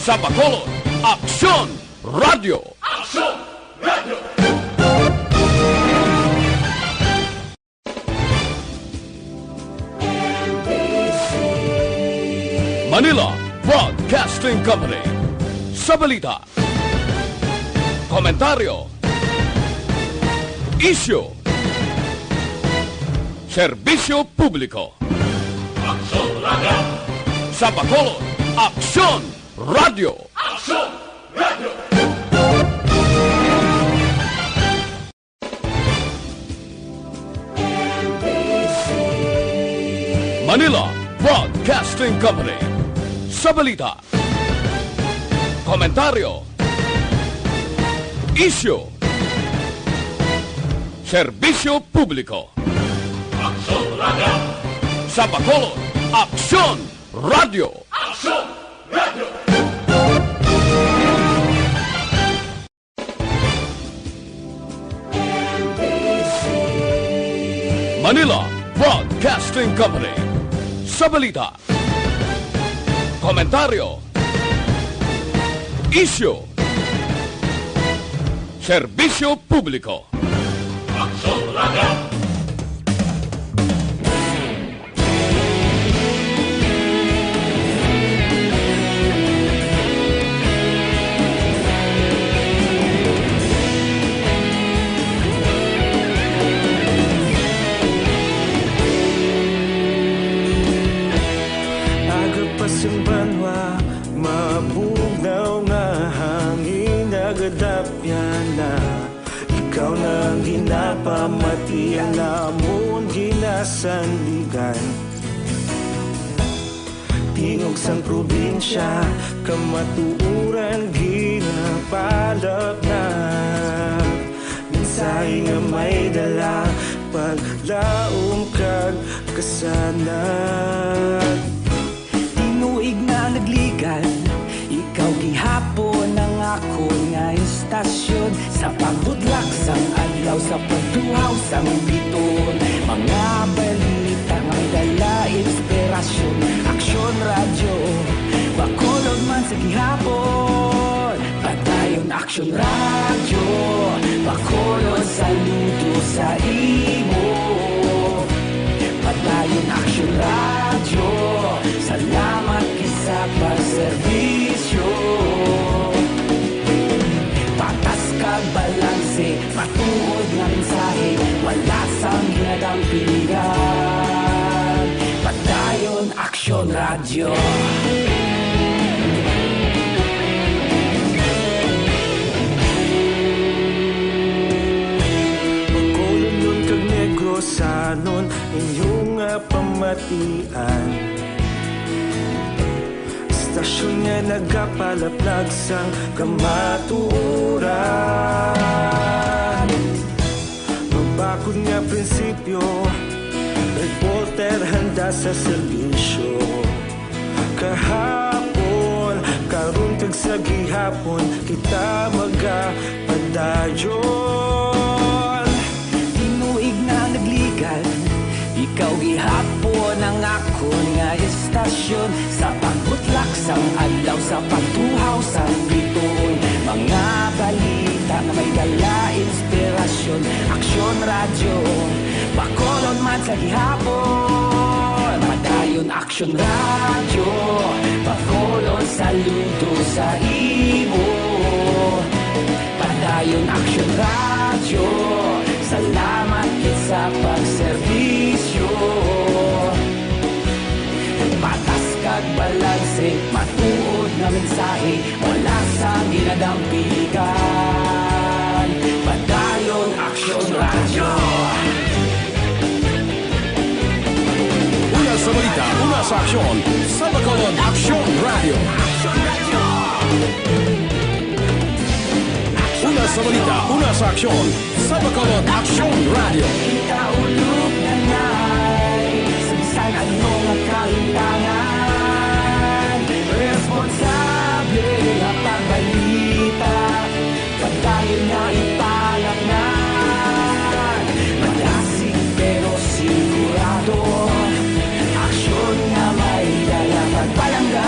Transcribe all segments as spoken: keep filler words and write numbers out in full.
Sa Bacolod, Aksyon Radyo. Aksyon Radyo. Manila Broadcasting Company. Sa balita, komentaryo, isyu, serbisyo publiko. Aksyon Radyo. Sa Bacolod, Aksyon Radyo. Aksyon Radyo. Manila Broadcasting Company. Sa balita, komentaryo, isyu, serbisyo publiko. Aksyon Radyo. Sa Bacolod, Aksyon Radyo. Aksyon Radyo. Manila Broadcasting Company. Sa balita, komentaryo, isyu, serbisyo publiko. Aksyon Radyo. Aga pa sang banwa, mabugnaw nga hangin, nagadapyan na. Ikaw na ang ginapamatian namon ginasandigan. Tingog sang probinsya, kamatuoran ginapalapnag. Mensahe nga may dala, paglaom kag kasanag. Tinuig na nagligan, ikaw gihapon ang akon nga istasyon. Sa pagbutlak sang adlaw, sa pagtuhaw sang biton, mga balita nga may dala inspirasyon. Aksyon Radyo, Bacolod man sa gihapon. Padayon Aksyon Radyo, Bacolod, saludo sa imo. Padayon Aksyon Radyo, salamat gid sa pagserbisyo. Patas kag balanse, matuod nga mensahe, wala sang ginadampingan. Padayon Aksyon Radyo. Bacolodnon kag Negrosanon, inyo nga pamatian. Istasyon nga nagapalaplag sang kamatuoran. Mabakod nga prinsipyo, reporter handa sa serbisyo. Kahapon, karon, kag sa gihapon, kita magapadayon. Tinuig na nagligan, ikaw gihapon ang akon nga istasyon. Sa pagbutlak sang adlaw, sa pagtuhaw sang biton, mga balita nga may dala inspirasyon. Aksyon Radyo, Bacolod man sa gihapon. Padayon Aksyon Radyo, Bacolod, saludo sa imo. Padayon Aksyon Radyo, salamat gid sa pagserbisyo. Patas kag balanse, matuod nga mensahe, wala sang ginadampigan. Padayon Aksyon Radyo. Una sa balita, una sa aksyon, sa Bacolod, Aksyon Radyo. Una sa balita, una sa aksyon, sa Bacolod, Aksyon Radyo. Kita ulog na nay, sa bisan ano nga kalintangan, responsable nga pagbalita. Padayon na ipalangnan, madasig pero sigurado, aksyon nga may dala pagpalangga.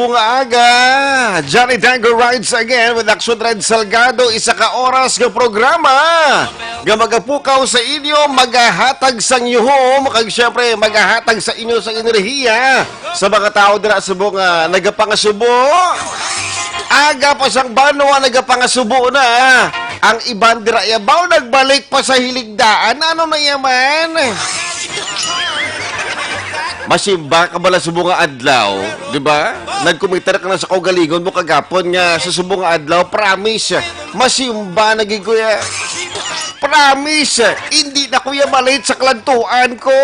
subong nga aga. Johnny Tango rides again with Action Red Salgado. Isa ka oras nga programa nga magapukaw sa inyo, magahatag sang yuhom, kag syempre, magahatag sa inyo sa enerhiya sa mga tao dira subong nga nagapangasubo. Aga pa sang banwa, nagapangasubo na. Ang iban dira yabaw, nagbalik pa sa hiligdaan. Ano na yaman? Masimba ka bala subong nga adlaw, di ba? Nagkumitar ka na sa kaugalingon mo kagapon nga sa subong nga adlaw, promise, masimba na gid, kuya. Promise, hindi na, kuya, malit sa kalantuan ko.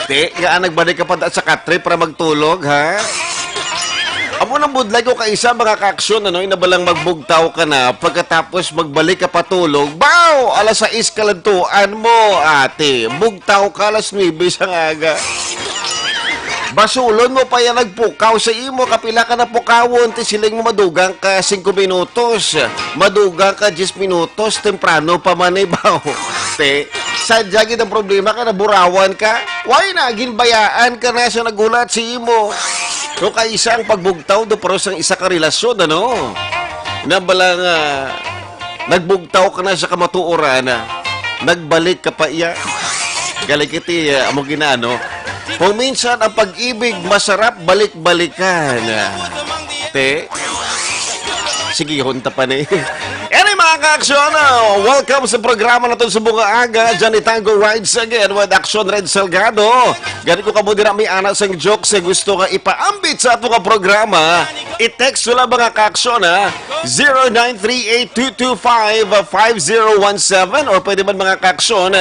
Te, nga nagbalik ka pa da sa katre para magtulog, ha? Amo nang budlay ko kaisa, mga kaaksyon, ano, inabalang magbugtaw ka na, pagkatapos magbalik ka patulog, baw! Alas sais kalantuan mo, ate. Bugtaw ka alas nuebe sa aga. Basulon mo pa yan nagpukaw sa imo, kapila ka na pukawon, ti siling mo madugang ka singko minutos, madugang ka diyes minutos, temprano pa man, eh, baw. Te, sadya gid ang problema ka, naburawan ka. Why na, ginbayaan ka na sa naghulat si imo. Kung kaisa ang pagbugtaw do, pero sang isa ka relasyon, ano? Na bala nga, nagbugtaw ka na sa kamatuoran, nagbalik ka pa iya. Galing iti, ah, amo gina, no? Kung minsan ang pag-ibig masarap balik-balikan. Te, sige, hunta pa ni. Anyway, mga kaaksyon, ah, welcome sa programa naton subong nga aga. Johnny Tango rides again with Action Red Salgado. Gani ko kamo dira may ana sang joke sa gusto nga ipaambit sa ato nga programa. I-text mo lang, mga kaaksyon, ha. Zero nine three eight two two five five zero one seven, or pwede man, mga kaaksyon,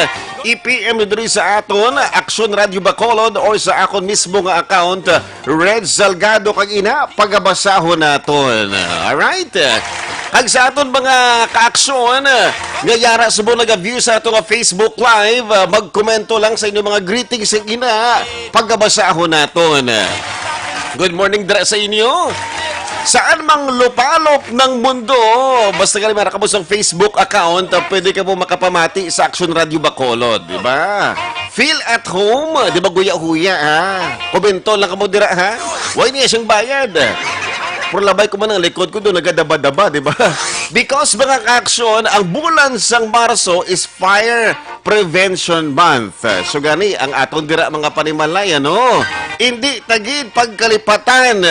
i-P M nyo diri sa aton Action Radio Bacolod or sa akon mismo nga account, Red Salgado, kag ina, pagabasahon naton. Alright? Kag sa aton mga kaaksyon nga yara subong naga-view sa ato nga Facebook Live, ah, magkomento lang sa inyong mga greetings, kag ina, pagabasahon naton. Good morning dira sa inyo. Saan mang lupalop ng mundo, basta gali meron kamo sang Facebook account, ah, pwede kamo makapamati sa Action Radio Bacolod, di ba? Feel at home, di ba, guya-huya, ha? Komento lang kamo dira, ha? Way niya siyang bayad. Pero labay ko man ang likod ko doon, nagadaba-daba, di ba? Because, mga kaaksyon, ang bulan sang Marso is Fire Prevention Month. So gani, ang aton dira mga panimalay, ano? Hindi tagid pagkalipatan.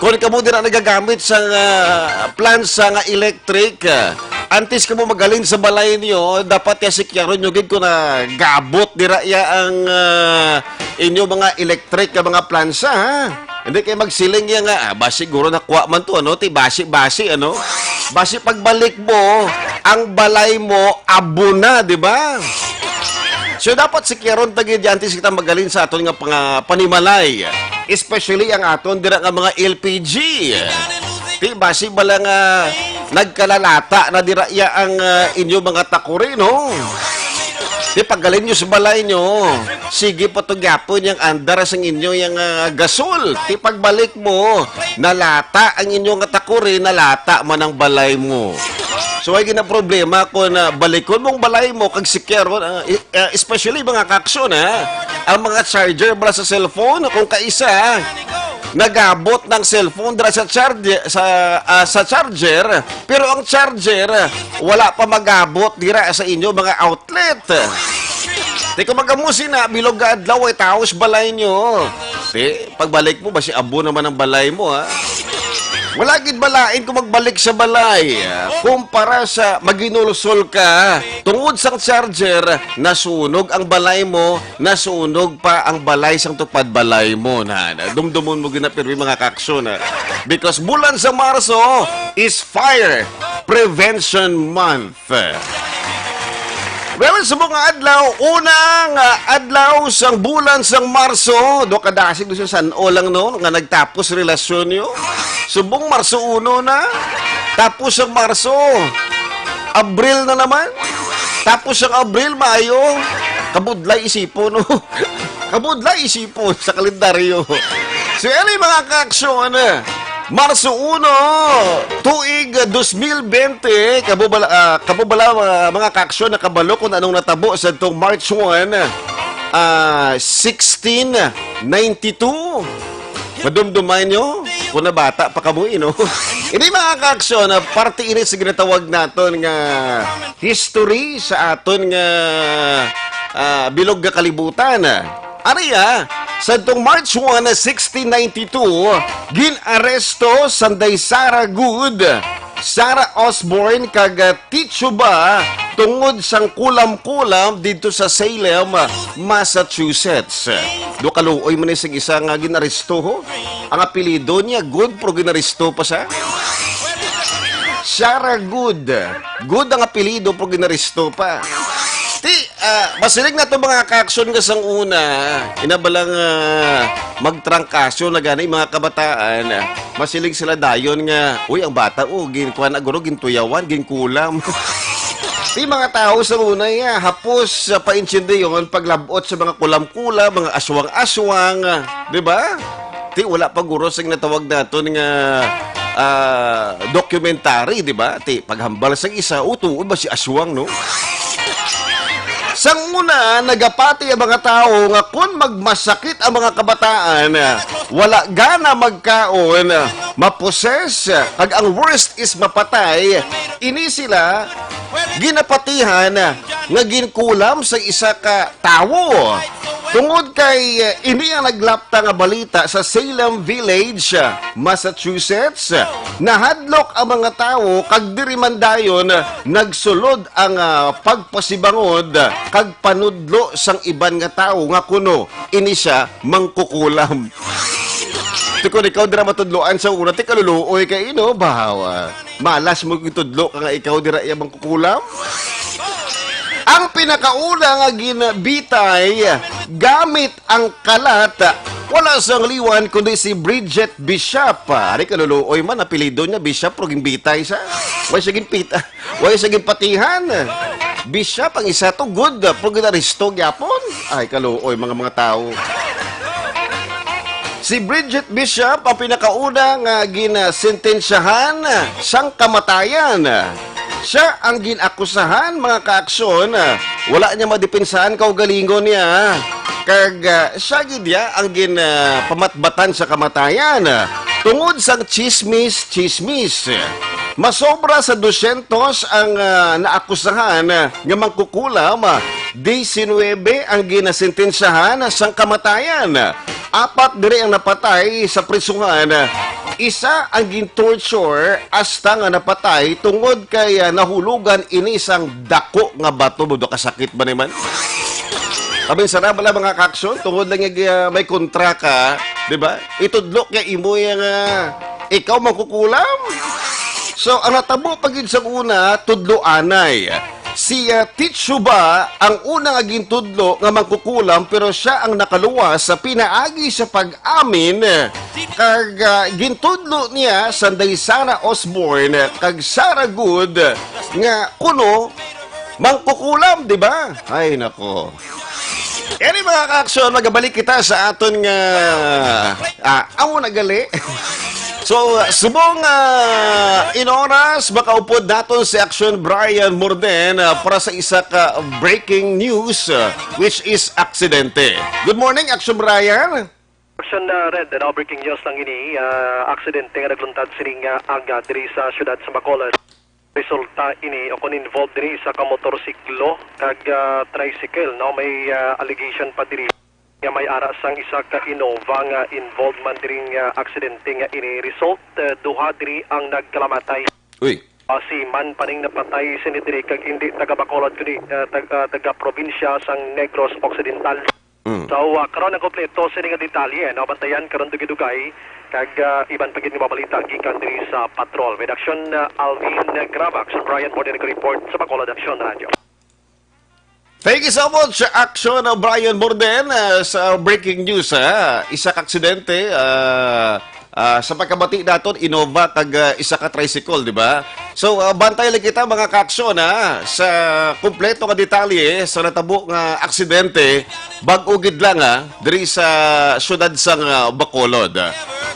Kung kamo dira nagagamit sa, ah, plansa nga electric, ah, antes kamo magalin sa balay niyo, dapat ya sikyaron nyo gid kung nagabot dira ya ang, ah, inyo mga electric nga mga plansa, ha? Hindi kayo magsiling ya nga, "Ah, basi siguro nakuha man to, ano, ti basi-basi, ano?" Basi pagbalik mo, ang balay mo, abo na, di ba? So, dapat sikiron ta gid yan, antes kita maghalin sa aton nga panga-, panimalay. Especially ang aton dira nga mga L P G. Ti, basi bala nga nagkalalata na dira ya ang, ah, inyo mga takuri, no? Ti, paghalin nyo sa balay nyo, sige pa to gyapon yang andar sang inyo yang, ah, gasol. Ti, pagbalik mo, nalata ang inyo nga takuri, nalata man ang balay mo. So, ay gina problema kung, ah, balikon mong balay mo kag sikiron, ah, i-, ah, especially mga kaaksyon, ha? Ang mga charger bala sa cellphone, kung kaisa, nagabot ng cellphone dira sa charge-, sa, ah, sa charger, pero ang charger wala pa magabot dira sa inyo mga outlet. Di ko magamusin na, bilog nga adlaw ay taos balay nyo. Di, pagbalik mo, basi abo naman ang balay mo, ha? Wala gid balain kung magbalik sa balay. Kumpara sa maginulsol ka, tungod sang charger, nasunog ang balay mo, nasunog pa ang balay sang tupad balay mo. Na, na, dumdumon mo gina pirmi mga kaaksyon, ha? Because bulan sa Marso is Fire Prevention Month. Well, subong nga adlaw, unang, ah, adlaw sang bulan sang Marso, do kadasig do sa san-o lang, no, nga nagtapos relasyon nyo. Subong Marso uno na, tapos ang Marso, Abril na naman, tapos ang Abril, Mayo, kabudlay isipon, no? Kabudlay isipon sa kalendaryo. So, anyway, mga kaaksyon, Marso uno, tuig dos mil bente, kamo bala, ah, kamo bala, mga, mga kaaksyon, nakabalo kung anong natabo sa tong March one, ah, sixteen ninety-two. Madumduman nyo kung nabata pa kamo, eh, no? Ini, mga kaaksyon, ah, parte ini sa ginatawag naton nga history sa aton nga, ah, bilog nga kalibutan. Ari, ah, sadtong March one, sixteen ninety-two, gin-aresto sanday Sarah Good, Sarah Osborne, kag, ah, Tichuba tungod sang kulam-kulam didto sa Salem, Massachusetts. Do kaluoy man ni sing isa nga gin-aresto, ho. Ang apelyido niya, Good, pero gin-aresto pa siya. Sarah Good. Good ang apelyido, pero gin-aresto pa. Ti, ah, masiling na to mga kaaksyon nga sang una. Ina ba lang, ah, magtrangkaso na gani mga kabataan. Masiling sila dayon nga, "Uy, ang bata, oh, gin-, kuha na guro, gintuyawan, ginkulam." Ti mga tao sa una, ya, hapos sa paintindiyon, paglabot sa mga kulam-kulam, mga aswang-aswang, di ba? Ti, wala pa guro sing natawag naton nga, ah, documentary, di ba? Ti, paghambal sang isa, "O, tuod ba si aswang, no?" Sang una, nagapati ang mga tawo nga kon magmasakit ang mga kabataan, wala gana magkaon, maposes, kag ang worst is mapatay, ini sila ginapatihan nga ginkulam sa isa ka tawo. Tungod kay, eh, ini ang naglapta nga balita sa Salem Village, Massachusetts, nahadlok ang mga tawo kag diri man dayon nagsulod ang, ah, pagpasibangod kag panudlo sang iban nga tawo nga kuno ini sia mangkukulam. Ti kon ikaw dira matudloan sa una, ti kaluluoy kay ino, bahawa. Malas mo gitudlo ka nga ikaw dira iya mangkukulam? Ang pinakauna nga ginbitay gamit ang kalat, wala sang liwan kundi si Bridget Bishop. Ari kaluluoy man, apelyido niya Bishop, pero ginbitay siya. Wala siya ginpita, wala siya ginpatihan. Bishop ang isa to, good, pero ginaresto gyapon. Ay, kaluoy, mga, mga tao. Si Bridget Bishop ang pinakauna nga ginsentensyahan sang kamatayan. Siya ang ginakusahan, mga kaaksyon. Wala niya madepensahan kaugalingon niya. Kag, ah, siya gid ya ang gin, ah, pamatbatan sa kamatayan. Tungod sang chismis, chismis. Masobra sa dosyentos ang, ah, naakusahan nga mangkukulam, disinwebe ang ginasentensyahan sang kamatayan. Apat diri ang napatay sa prisuhan. Isa ang gin-torture hasta nga napatay tungod kay, ah, nahulugan ini sang dako nga bato. Budo kasakit ba naman? Kami sana bala mga kaaksyon, tungod lang nga, ah, may kontra ka, di ba? Itudlo kay imo yang, ah, ikaw mangkukulam. So, ang natabo pa gid sa una, tudloanay. Si, ah, Tito ba ang una nga gintudlo nga mangkukulam, pero siya ang nakaluwas sa pinaagi sa pag-amin, kag, ah, gintudlo niya sanday Sarah Osborne kag Sarah Good nga kuno mangkukulam, di ba? Ay, nako. Anyway, mga ka-aksyon, magabalik kita sa aton nga, ah, amo na gali. So, subong, ah, in oras, makaupod naton si Aksyon Brian Morden, ah, para sa isa ka breaking news, ah, which is aksidente. Good morning, Aksyon Brian. Aksyon, ah, Red, ano, breaking news lang ini, ah, aksidente nga nagluntad sining, ah, aga diri sa siyudad sa Bacolod. Resulta ini o kon involved diri sa ka motorsiklo kag, ah, tricycle, no? May, ah, allegation pa diri nga may ara sang isa ka Innova nga involved man diri nga aksidente nga ini. Result, ah, duha diri ang nagkalamatay. Uy. Ah, seaman pa ning napatay sini diri kag indi taga Bacolod kundi, ah, tag-, ah, taga probinsya sang Negros Occidental. Mm. So, ah, karon ang kompleto sini nga detalye, no? Bantayan karon dugay-dugay kag, ah, iban pa gid nga mga balita gikan diri sa Patrol. With Action, ah, Alvin Graba, Action Brian Border report sa Bacolod Action Radio. Thank you so much, Action, uh, Brian Morden, uh, sa breaking news, ha. Isa ka aksidente, uh, uh, sa pagkabati naton, Innova kag, uh, isa ka tricycle, di ba? So, uh, bantay lang kita, mga ka-aksyon, ha, sa kompleto nga detalye sa natabo nga aksidente, bag-o gid lang, ha, diri sa siyudad sang, uh, Bacolod.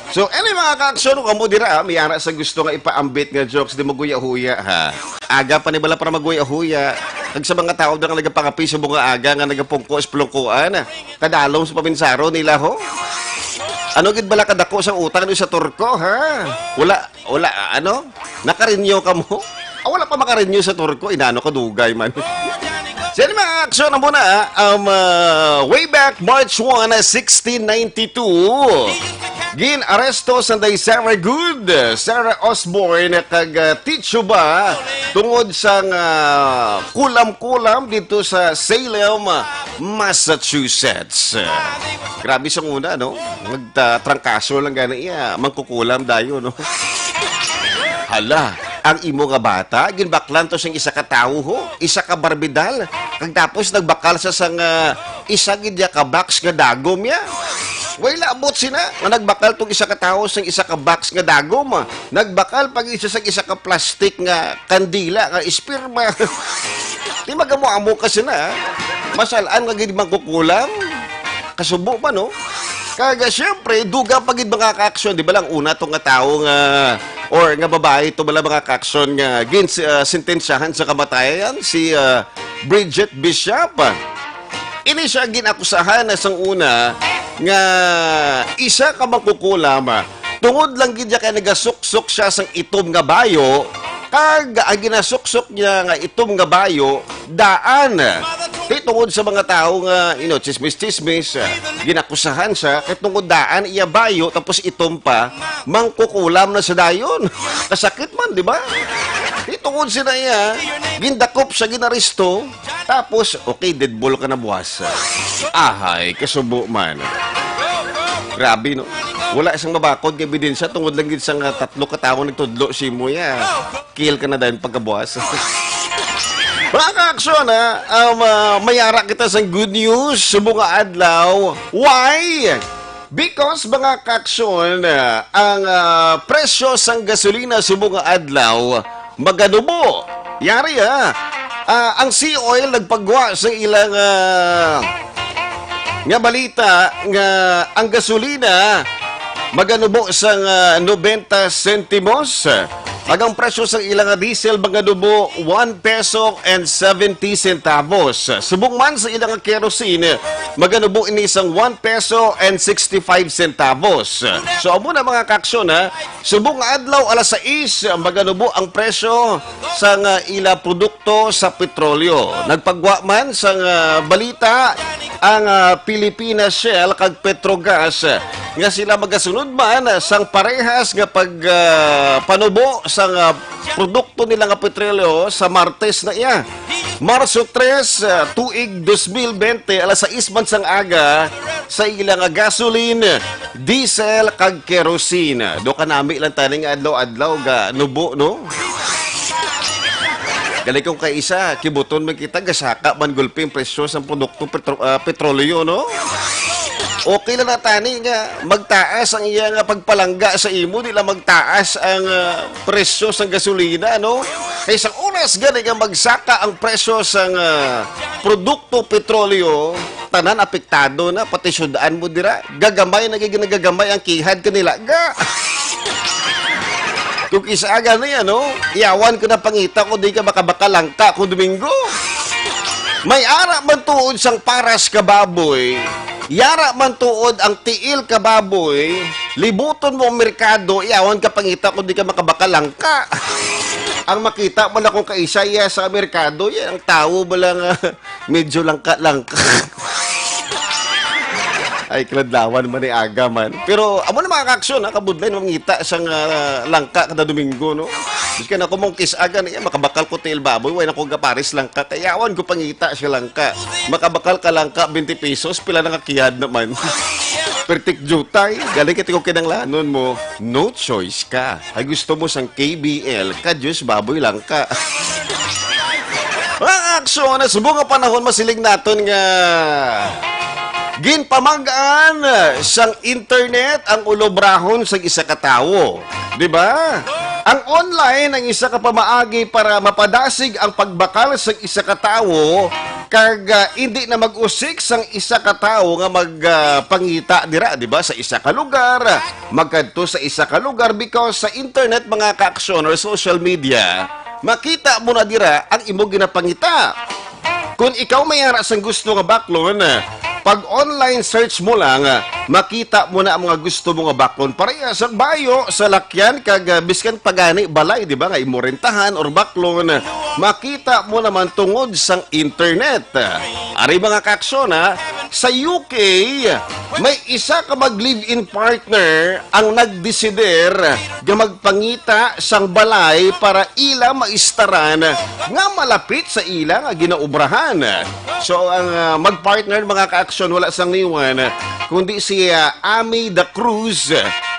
So, anyway, mga ka-aksyon, kung amo dira, ah, may ara sa gusto nga ipaambit nga jokes, di mo guya-huya, ha. Aga pa ni bala para maguya-huya. Kag sa mga tao nga nagapangapi sa mga aga nga nagapungko sa plungkuan, kadalom sa paminsaro nila, ho? Ano gid bala kadako sa utang ni sa Turko, ha? Wala, wala, ano? Nakarinyo ka mo? Ah, wala pa makarinyo sa Turko, inano ka dugay man. Sa mga aksyon na muna, um, uh, way back March one, sixteen ninety-two, gin-aresto sanday Sarah Good, Sarah Osborne, kag, uh, Tito ba tungod sang, uh, kulam-kulam dito sa Salem, Massachusetts. Grabe sang una, no? Nagta-, trangkaso lang gani iya, mangkukulam dayo, no? Hala, ang imo nga bata, ginbaklan to sing isa ka tawo, ho, isa ka barbidal, kag tapos nagbakal sa sang, ah, isa gid ya ka box nga dagom ya. Way labot sina nga nagbakal tong isa ka tawo sang isa ka box nga dagom. Nagbakal pa gid siya sang isa ka plastic nga kandila nga espirma. Di magamo-amo ka sina, ah. Masal-an nga gid mangkukulam. Kasubo man, no? Kag, ah, siyempre, dugang pa gid mga ka-aksyon, di ba lang una to nga tawo nga, or nga babae to bala mga ka-aksyon nga gin-, ah, sentensyahan sa kamatayan, si, ah, Bridget Bishop. Ini siya ginakusahan na sang una nga isa ka mangkukulam, ah, tungod lang gid niya kay nagasuksok siya sang itom nga bayo, kag ang ginasuksok niya nga itom nga bayo, daan. Di tungod sa mga tawo nga, you know, chismis-chismis, ah, ginakusahan siya, kay tungod daan iya bayo, tapos itom pa, mangkukulam na sa dayon. Kasakit man, di ba? Di tungod sina iya, gindakop siya, ginaresto, tapos, okay, dead ball ka na buwas. Ahay, kasubo man. Grabe, no? Wala sang mabakod nga ebidensya tungod lang gid sa nga tatlo ka tawo nagtudlo sa imo, ya. Kill ka na dayon pagkabuas. Mga ka-aksyon, ha? Um, ah, may ara kita sang good news subong nga adlaw. Why? Because, mga ka-aksyon, ah, ang, ah, presyo sang gasolina subong nga adlaw maganubo. Yari, ha? Ah, ang Sea Oil nagpagwa sa ilang, ah, nga balita nga ang gasolina maganubo sang, ah, nobenta sentimos. Kag ang presyo sang ila nga diesel maganubo one peso and seventy centavos. Subong man sa ila nga kerosene, maganubo ini sang one peso and sixty-five centavos. So, amo na, mga ka-aksyon, ha. Subong nga adlaw, alas sais, maganubo ang presyo sang ila produkto sa petrolyo. Nagpagwa man sang, ah, balita ang, ah, Pilipinas Shell kag Petrogas, ah, nga sila magasunod man sang parehas nga pag, ah, panubo sang, ah, produkto nila nga petrolyo sa Martes na iya. Marso tres, ah, tuig dos mil bente, alas sais man sang aga, sa ila nga gasoline, diesel, kag kerosene. Do ka nami lang tani nga adlaw-adlaw ga nubo, no? Gali kung kaisa, kibuton man kita, gasaka man gulpi ang presyo sang produkto petro-, ah, petrolyo, no? Okay lang na tani nga magtaas ang iya nga pagpalangga sa imo, di lang magtaas ang, ah, presyo sang gasolina, no? Kay sa oras gani nga magsaka ang presyo sang, ah, produkto petrolyo, tanan apektado na, pati sud-an mo dira. Gagamay na gid, nagagamay ang kihad kanila. Ga! Kung kis-a gani, ano, yawan ko na pangita kung di ka makabakalangka kung Domingo. May ara man tuod sang paras ka baboy, yara man tuod ang tiil ka baboy, libuton mo ang merkado, yawan ka pangita kung di ka makabakalangka. Ang makita mo na kung kaisa iya sa merkado, yan ang tawo ba lang, ah, medyo langka-langka. Ay, kinadlawan man ni aga man. Pero amo na mga kaaksyon, ha, kabudlay na mangita sang, ah, langka kada Domingo, no? Biskan ako mong kis-a gani, eh, makabakal ko tiil baboy, way na ko gaparis langka. Kayawan ko pangita siya langka. Makabakal ka langka, twenty pesos, pila na nga kiyad naman. Pertik jutay, galing kiti ko kinanglanon mo, no choice ka. Ay gusto mo sang K B L, ka Diyos baboy langka. Mga kaaksyon, subong nga panahon masiling naton nga ginpamag-an sang internet ang ulobrahon sang isa ka tawo, di ba? Ang online ang isa ka pamaagi para mapadasig ang pagbakal sang isa ka tawo kag, ah, indi na mag-usik sang isa ka tawo nga mag, ah, pangita dira, di ba? Sa isa ka lugar, magkadto sa isa ka lugar because sa internet, mga kaaksyon, or social media, makita mo na dira ang imo ginapangita. Kung ikaw may ara sang gusto nga baklon, pag online search mo lang, makita mo na ang mga gusto mo nga baklon. Pareha sa bayo, sa lakyan, kag, ah, biskan pagani balay, di ba, nga imo rentahan or baklon, makita mo naman tungod sang internet. Ari mga kaaksyon, ha, sa U K, may isa ka mag-live-in partner ang nagdesider nga magpangita sang balay para ila maistaran nga malapit sa ila nga ginaobrahan. So, ang, ah, mag-partner, mga kaaksyon, wala sang liwan, kundi si, ah, Amy Da Cruz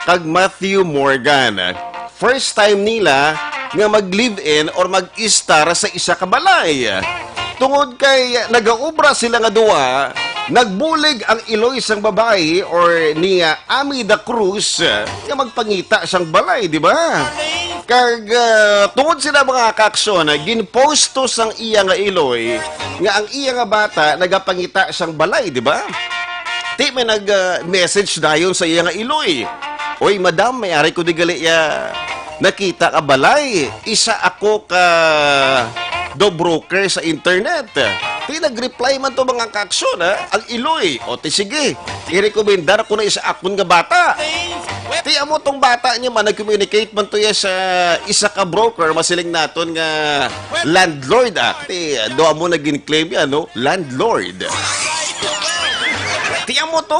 kag Matthew Morgan. First time nila nga mag-live-in or mag-istar sa isa ka balay. Tungod kay nagaobra sila nga duha, nagbulig ang iloy sang babayi or ni, ah, Amy Da Cruz, ah, nga magpangita sang balay, di ba? Kag, ah, tungod sila mga kaaksyon, ah, ginposto sang iya nga iloy nga ang iya nga bata nagapangita sang balay, di ba? Ti may nag, ah, message dayon sa iya nga iloy, "Oy, madam, may ari ko di gali ya nakita ka balay. Isa ako ka do broker sa internet." Ti nag-reply man to mga kaaksyon, ha? Ang iloy, "O, ti sige, irekomendar ko na isa akon nga bata." Ti amo tong bata niya man, nag-communicate man to ya sa isa ka broker, masiling naton nga landlord, ah. Ti do amo na gin-claim ya, no? Landlord. Ti amo to.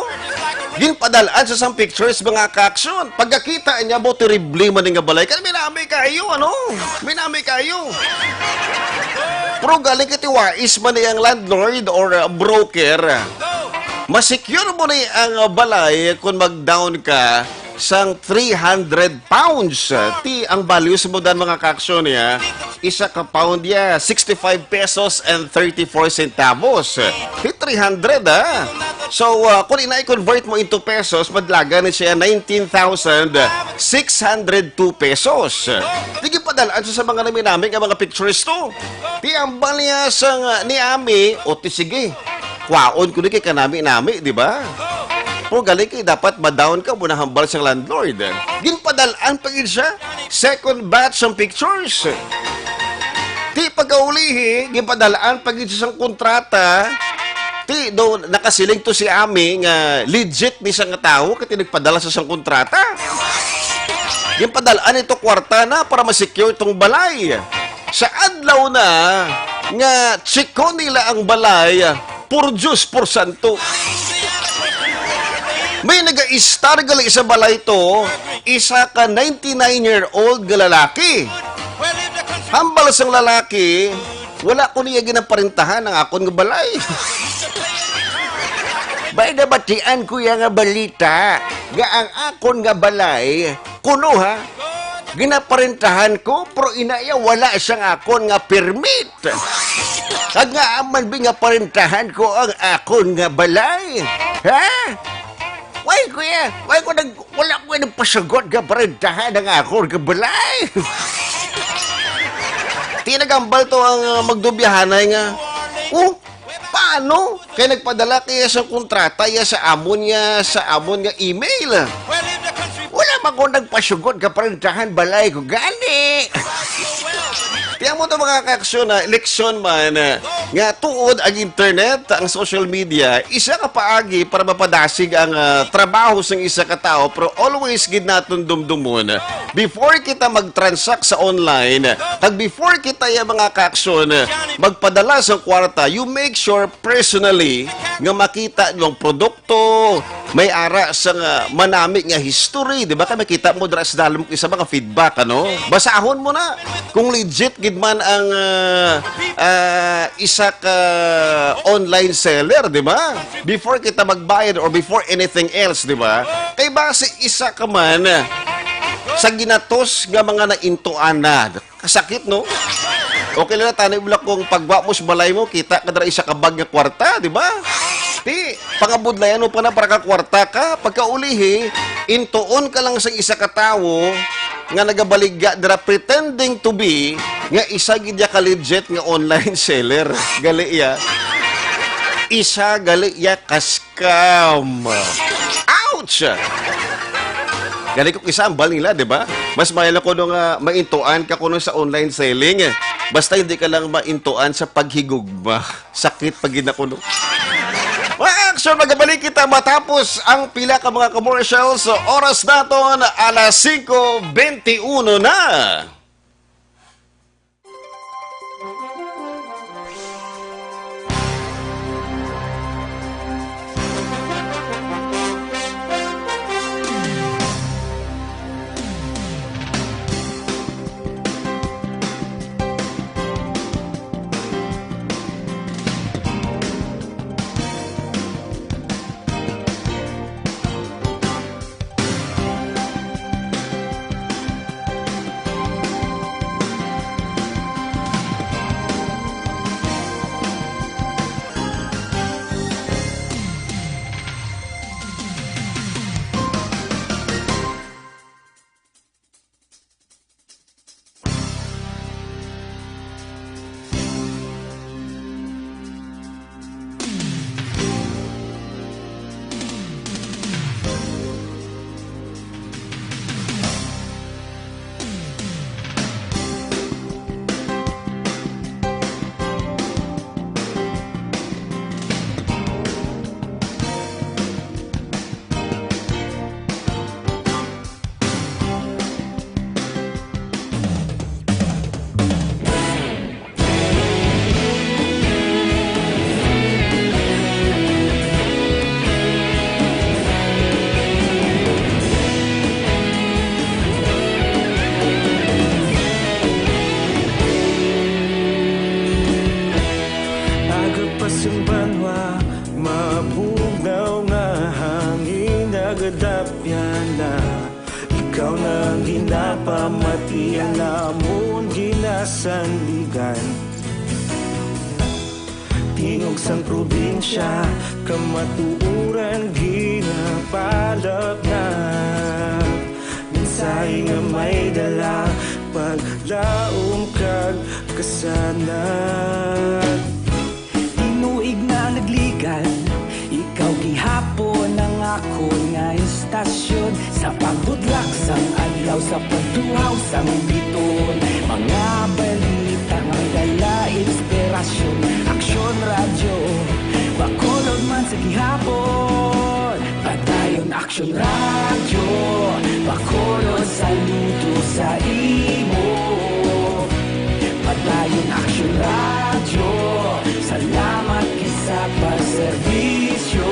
Ginpadal-an sa sang pictures, mga kaaksyon. Pagkakita niya, bo, terrible man nga balay. Kaya minami kayo, ano? Minami kayo. Pero galing kay ti wais man ni ang landlord or, uh, broker. Masecure mo ni ang, uh, balay kung mag-down ka sang three hundred pounds. Ti ang value sa mudan, mga kaaksyon, niya, isa ka pound niya, sixty-five pesos and thirty-four centavos. Ti three hundred, ha? So, uh, kung ina-convert mo into pesos, madlagan ni siya nineteen thousand six hundred two pesos. Ti ginpadal-an sa mga naminami nga mga pictures to. Ti ang balya sang, uh, ni Ami, o ti sige, kwaon ko ni kay kanami-nami, di ba? Pero galing kay dapat ma-down ka, mo nahambal sang landlord. Ginpadal-an pa gid siya. Second batch sang pictures. Ti pagkaulihi, ginpadal-an pa gid siya sang kontrata. Ti do nakasiling to si Ami nga legit ni siya nga tawo kay ti nagpadala sa sang kontrata. Ginpadal-an ito kwarta na para ma-secure tong balay. Sa adlaw na nga chiko nila ang balay, por Diyos, por santo. May nag-istar gali sa balay to, isa ka ninety-nine-year-old nga lalaki. Hambal sang lalaki, "Wala ko niya ginaparintahan ang akon nga balay." May nabatian ko ya nga balita nga ang akon nga balay, kuno ha, Ginaparentahan ko, pero inaya wala sang akon nga permit. Kag nga aman bi nga parentahan ko ang akon nga balay. Ha? Why, kuya? Why ko nag-, wala ko nagpasugot nga parentahan ang akon nga balay? Tinagambal to ang, uh, magdubihanay nga, "Oh, paano? Kay nagpadala kaya sa kontrata ya sa amon nga, sa amon nga email. Wala man ko nagpasugot nga parentahan balay ko gani." Tiyan mo to, mga kaaksyon, na eleksyon man, ah, nga tuod ang internet, ang social media, isa ka paagi para mapadasig ang, ah, trabaho sang isa ka tawo, pero always gid naton dumdumon, before kita mag-transact sa online, kag before kita ya, mga kaaksyon, magpadala sa kwarta, you make sure personally nga makita niyo ang produkto, may ara sa nga manami nga history, di ba? Kay makita mo dira sa dalom isa mga feedback, ano? Basahon mo na kung legit gid man ang, ah, ah, isa ka online seller, di ba? Before kita magbayad or before anything else, di ba? Kay basi isa ka man sa ginatos nga mga naintuan na. Kasakit, no? Okay lang na, tanay mo lang kung pagwa mo sa balay mo, kita ka dira isa ka bag nga kwarta, di ba? Ti, pangabudlayan mo pa na para ka kwarta ka. Pagkaulihi, intuon ka lang sa isa ka tawo nga nagabaligya dira pretending to be nga isa gid ya ka legit nga online seller. Gali ya. Isa gali ya ka scam. Ouch! Gani ko kisa ang bal nila, di ba? Mas mahal ako nung, ah, maintuan ka kuno sa online selling. Basta hindi ka lang maintuan sa paghigugma. Sakit pa gid na kuno. Mga action, magabalik kita matapos ang pila ka mga commercials. Oras naton, alas singko benti uno na. Aga pa sang banwa, mabugnaw nga hangin nagadapyan na. Ikaw na ang ginapamati, ang amon ginasandigan. Tingog sang probinsya, kamatuoran ginapalapnap. Mensahe nga may dala, paglaom kag kasanag. Tinuig na nagligad, ikaw gihapon ang akon nga istasyon. Sa pagbudlak sang adlaw, sa pagduhaw sang biton, mga balita nga dala inspirasyon. Aksyon Radyo, Bacolod man sa gihapon. Padayon Aksyon Radyo, Bacolod, saludo sa imo. Padayon Aksyon Radyo, salamat gid sa pagserbisyo.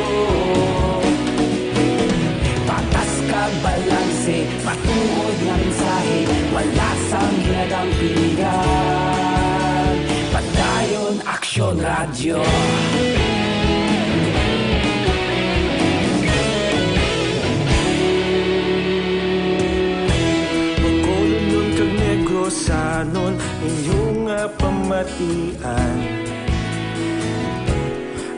Patas kag balanse, matuod nga mensahe, wala sang ginadampingan. Padayon Aksyon Radyo. Bacolod, Batian.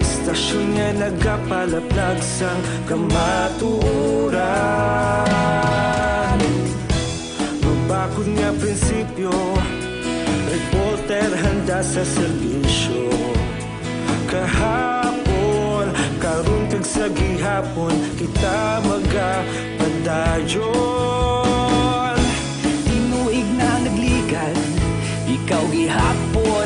Istasyon nga nagapalaplag sang kamatuoran. Mabakod nga prinsipyo, reporter handa sa serbisyo. Kahapon, karon kag sa gihapon, kita magapadayon. Tinuig na nagligad, ikaw gihapon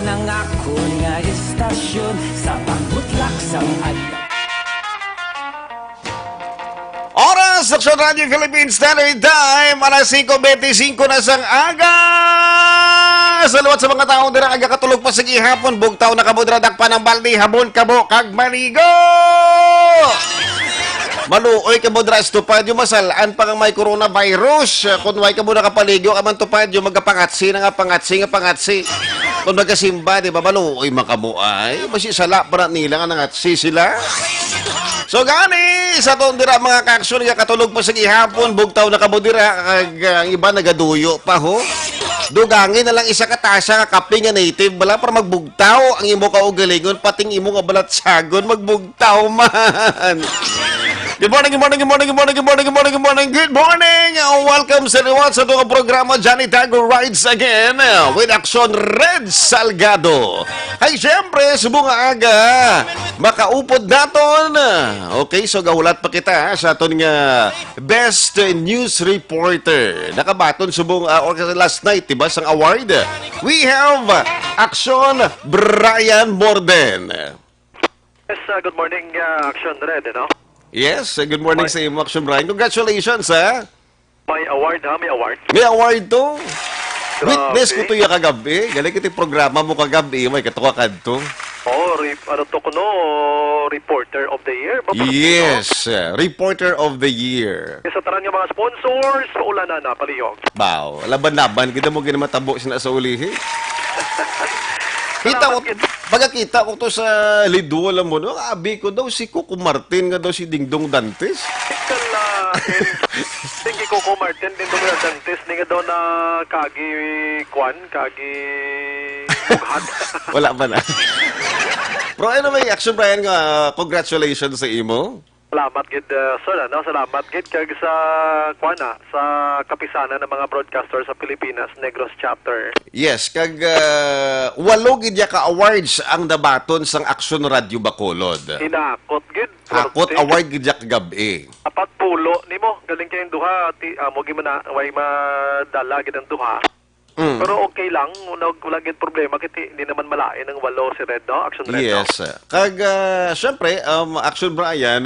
ang akon nga istasyon sa pagbutlak sang adlaw. Oras, Aksyon Radio Philippines Standard Time, alas singko bente singko na sang aga. Sa liwat sa mga tawo dira, aga katulog pa sa gihapon, bugtaw na kamo dira, dakpan ang balde, habon kamo kag maligo. Maluoy kamo dira, estupad, yung masalaan pa nga may coronavirus. Kung way kamo nakapaligo, aman tupad, yung magapangatsi na nga pangatsi nga pangatsi. Kung nagasimba, di ba, maluoy man kamo ay. Basi sala pa na nila nga nangatsi sila. So gani, sa aton dira, mga kaaksyon, nga katulog pa sa gihapon, bugtaw na kamo dira, kag, ah, ang iba nagaduyo pa, ho. Dugangi na lang isa ka tasa nga kape nga native, bala, para magbugtaw ang imo kaugalingon, pati ang imo nga balatsagon, magbugtaw man. Good morning, good morning, good morning, good morning, good morning, good morning, good morning. Uh, welcome sa liwat sa aton programa, Johnny Tago Rides Again, uh, with Action Red Salgado. Ay, siyempre, subong nga aga, makaupod naton. Okay, so gahulat pa kita, ha, sa aton nga best news reporter. Nakabaton subong, ah, or last night, diba, sang award. We have, ah, Action Brian Morden. Yes, uh, good morning, uh, Action Red, no? Yes, uh, good morning May sa imo, Action Brian. Congratulations, ha? May award, ha? May award. May award to. Grabe. Witness ko to ya kagabi. Galing kita programa mo kagabi, may katuka kadto. Oh, re-, ano to kuno, Reporter of the Year? Ba, parang Yes, uh, Reporter of the Year. Sa tanan nga mga sponsors, paulanan na, palihog. Baw, laban-laban, kita mo ginamatabo sina sa ulihi. Kita ko, Salamat, kid. Pagkakita ko to sa Lido, alam mo, no? Abi ko daw si Coco Martin nga daw si Dingdong Dantes. Kala, eh, thank you, Coco Martin, Dingdong Dantes, ni nga daw na kagi, kwan, kagi, bughat. Wala pa na. Pero anyway, Action Brian, nga, congratulations sa imo. Salamat gid, uh, sir, ano? Salamat gid kag sa, kwan, ah, sa Kapisanan ng mga Broadcaster sa Pilipinas, Negros Chapter. Yes, kag, ah, walo gid ya ka awards ang nabaton sang Action Radio Bacolod. Hinakot gid, Hakot forty. Award gid ya kagab-i. Apat pulo nimo, galing kayong duha, ti, amo gid man na, way madala gid ang duha. Mm. Pero okay lang, wala, wala gid problema, kiti, hindi naman malain ang walo si Red, no? Action Red, no? Yes. Kag, ah, syempre, um, Action Brian,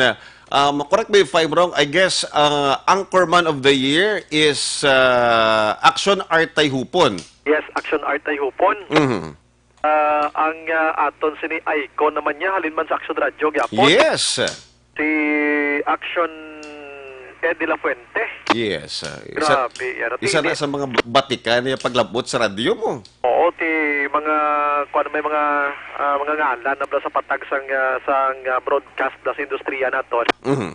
um, correct me if I'm wrong, I guess, uh, Anchorman of the Year is, uh, Action Art Tayhupon. Yes, Action Art Tayhupon. Mhm. Ah, ang, ah, aton sini icon naman niya, halin man sa Action Radio gyapon. Yes. Si Action Ed de la Fuente. Yes, ah, isa, Grabe, yan. Isa na Ti-, sa mga batikan niya paglabot sa radyo mo. Oo, ti mga, kuwan, may mga, ah, mga ngalan na bala sa patag sang, ah, sang, ah, broadcast na sa industriya naton. Mhm.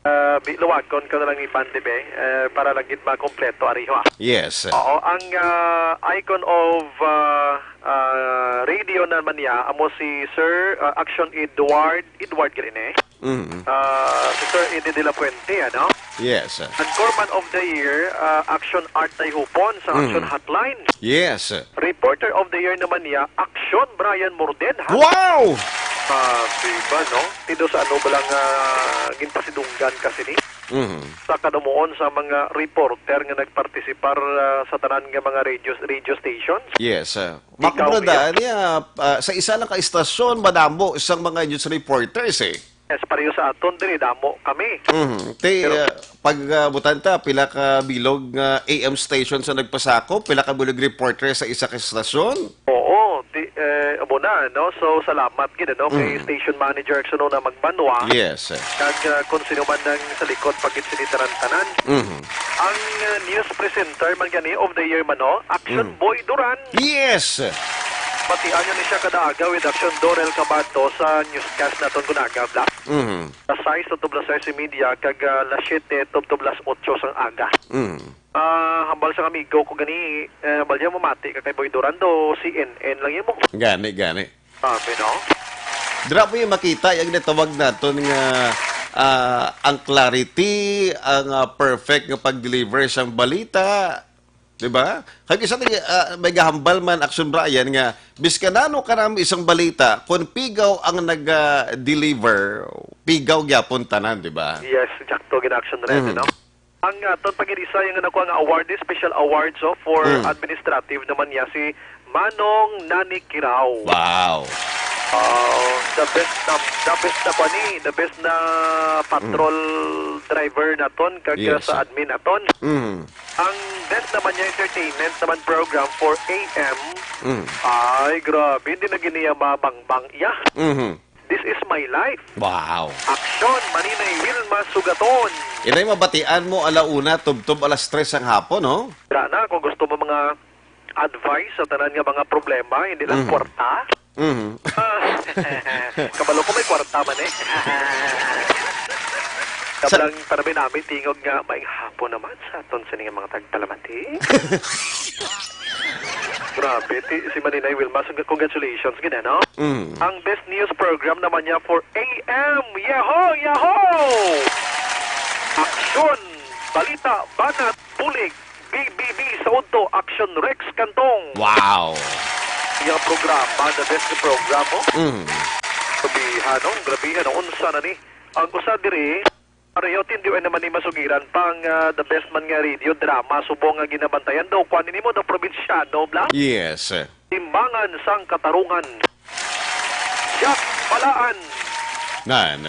Ah, bi-, luwagon ko na lang iban, di ba? Eh, para lang gid makompleto, ariho, ah. Yes. Oo, ang, ah, icon of, ah, ah, radio naman niya, amo si Sir, ah, Action Edward, Edward gid ini. Mm. Ah, si Sir Eddie de la Fuente, ano? Yes. Anchorman of the Year, ah, Action Art Tayhupon sa Mm. Action Hotline. Yes. Reporter of the Year naman niya, Action Brian Morden, ha? Wow! Ah, di ba, no? Tido sa ano ba lang, ah, ginpasidunggan kasi ni? Mhm. Sa kadamuon sa mga reporter nga nagpartisipar, ah, sa tanan nga mga radio, radio stations. Yes, ah. Ikaw, Makabradaan niya, ah, sa isa lang ka istasyon, madamo isang mga news reporters, eh. Yes, pareho sa aton diri, damo kami. Mhm. Ti, Pero ah, pag, ah, butan ta, pila ka bilog nga A M station sa nagpasakop, pila ka bilog reporter sa isa ka estasyon? Oo, ti, eh, amo na, no? So, salamat gid, ano, kay Mm. station manager Exono na Magbanwa. Yes, sir. Kag, ah, kung sino man ang sa likod, pagit sini tanan-tanan. Mhm. Ang, ah, news presenter man gani of the year man, no? Action Mm. Boy Duran. Yes! Batian nyo ni siya kada aga with Action Dorel Cabato sa newscast naton kun aga, Black. Mhm. Las sais tubtob las sais y media, kag, ah, las siyete tubtob las otso sang aga. Mm. Ah, hambal sang amigo ko gani, eh, hambal niya mamati ka kay Boy Duran do, C N N lang yun mo. Gani, gani. Sabi, no? Dira mo yung makita yung natawag naton nga, ah, ang clarity, ang, ah, perfect nga pag-deliver sang balita. Di ba? Kag isa, ah, may gahambal man, Action Brian, nga biskan ano ka namo isang balita, kung pigaw ang nag-, ah, deliver, pigaw gyapon tanan, di ba? Yes, sakto gid, Action Red, Mhm. no? Ang, ah, aton pag-inisa yung nakuha nga award, special awards, oh, for Mm. administrative naman niya si Manong Nani Kirao. Wow. Ah, the best na, the best na kuan ni, the best na patrol Mm. driver naton, kag Yes. sa admin naton. Mm. Ang best naman niya entertainment naman program for A M. Mm. Ay, grabe, hindi na giniya mabangbang iya. Mhm. This is my life. Wow. Action, Maninay Wilma Sugaton. Inay, mabatian mo ala una, tubtob alas tres ang hapon, no? Tara na, kung gusto mo mga advice sa tanan nga mga problema, hindi lang Mm. kwarta. Mhm. Ah, kabalo ko may kwarta man eh. Sa Kabalang para may namin tingog nga, "Maayong hapon naman sa aton sa mga tagpalamati." Grabe, ti, si Maninay Wilma, so, congratulations gid, no? Mm. Ang best news program naman niya for A M. Yahoo! Yahoo! Aksyon, balita, banat, bulig, B B B sa udto, Action Rex Cantong. Wow! Iyang programa, the best program, oh. Mm. Grabihan, oh. Grabihan, oh. Unsa na ni? Ang usa diri, pareho, tindi, ay naman ni masugiran pang, ah, the best man nga radio drama, subong nga ginabantayan daw. Kuan nimo, the probinsyano, bla? Yes. Timbangan sang katarungan. Jack Balaan. Nan.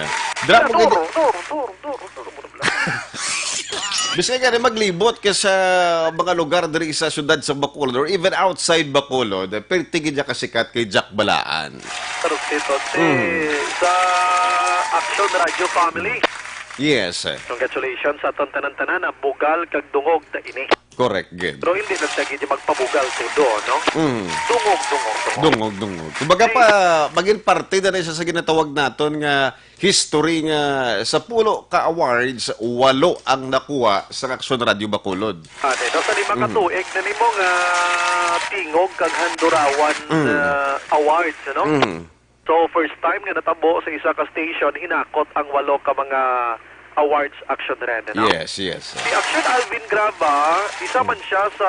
Dra mo Duro, gid. Duro, duro, duro, duro, duro, duro. Bisan ka na maglibot ka sa mga lugar diri sa siyudad sa Bacolod or even outside Bacolod, eh, perti gid niya kasikat kay Jack Balaan. Pero si Tote, Mm. sa Action Radio Family. Yes. Congratulations sa aton tanan-tanan, ah, bugal kag dungog ta ini. Correct, gid. Pero hindi lang siya gid magpabugal todo, no? Mm. Dungog, dungog, dungog. Dungog, dungog. Kumbaga Hey. pa, maging parte na rin siya sa ginatawag naton nga history nga sa pulo ka awards, walo ang nakuha sa Action Radio Bacolod. Ah, di, no? Sa lima ka Mm. tuig na nimo nga tingog kag handurawan Mm. na awards, no? Mm. So, first time nga natabo sa isa ka station, hinakot ang walo ka mga awards, Action Red, no? Yes, yes. Si Action Alvin Graba, isa man siya sa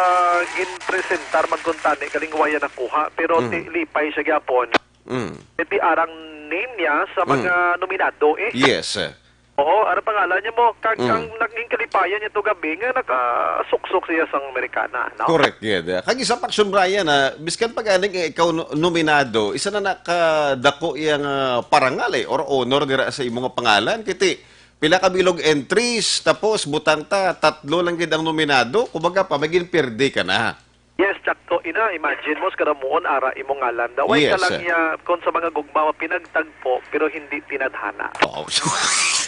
ginpresentar magkuntani, kalingwayan nakuha, pero Mm. ti-, lipay siya gyapon. Mm. Ti arang name niya sa Mm. mga nominado, eh. Yes, sir. Oo, ano pangalan niya mo? Kag Mm. ang naging kalipayan niya to gabi nga nakasuksok siya sang Amerikana, no? Correct, yeah. Kag isa pa, Action Brian, ah, biskan pag aning ikaw no-, nominado, isa na nakadako iyang, ah, parangal, eh, or honor dira sa imo nga pangalan. Kiti, pila ka bilog entries, tapos butang ta, tatlo lang gid ang nominado, kumbaga pa, may ginperde ka na. Yes, tsakto. Ina, imagine mo, sa karamuon, ara imo ngalan. Daway ka Yes, lang sir. niya, kung sa mga gugma, pinagtagpo, pero hindi tinadhana. Oo.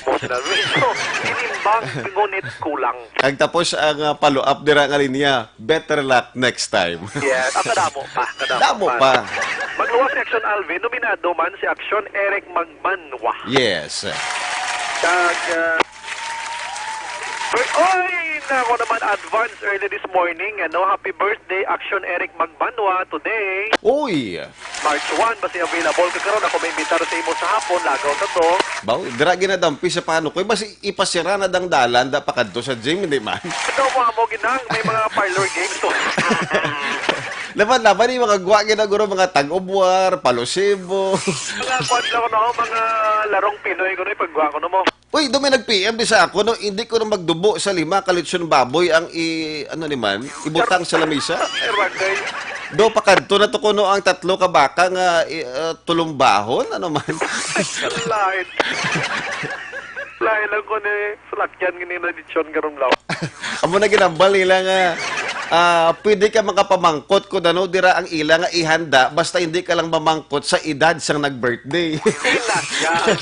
Emotional. So, tinimbang, ngunit kulang. Ang tapos, ang, ah, follow-up dira nga linya, "Better luck next time." Yes, ang kadamo pa, kadamo Damo pa. pa. Magluwas si Action Alvin, nominado man si Action Eric Magmanwa. Yes. Kag, ah, Oy! Nako naman, advance early this morning, ano? Happy birthday, Action Eric Magbanwa, today, Uy! March one. Basi available ka karon, ako may imbitar sa imo sa hapon, lagaw na to. Baw, dira ginadampi sa pano ko. Basi ipasira na dang dalan, da pa kadto sa gym, hindi man. Ito mo amo, ginang, may mga parlor games to. Laban-laban, yung mga gwa, ginaguro, mga tag-of-war, palusibo. Mga kwan lang, no? Mga larong Pinoy, kuno, ipagwa ko, no, mo? Uy, do may nag-P M di sa ako, no? Hindi ko na magdubo sa lima ka lechon baboy ang i-, ano ni man, ibutang sa lamisa. Ay, ragay. Do, pakadto na to kuno ang tatlo ka baka nga, i-, ah, tulumbahon, ano man. Lain. Lain lang ko ni salakyan gini na lechon karon, law. Amo na ginambal nila nga, ah, pwede ka makapamangkot kung ano dira ang ila nga ihanda, basta hindi ka lang mamangkot sa edad sang nag-birthday. Sila, yan.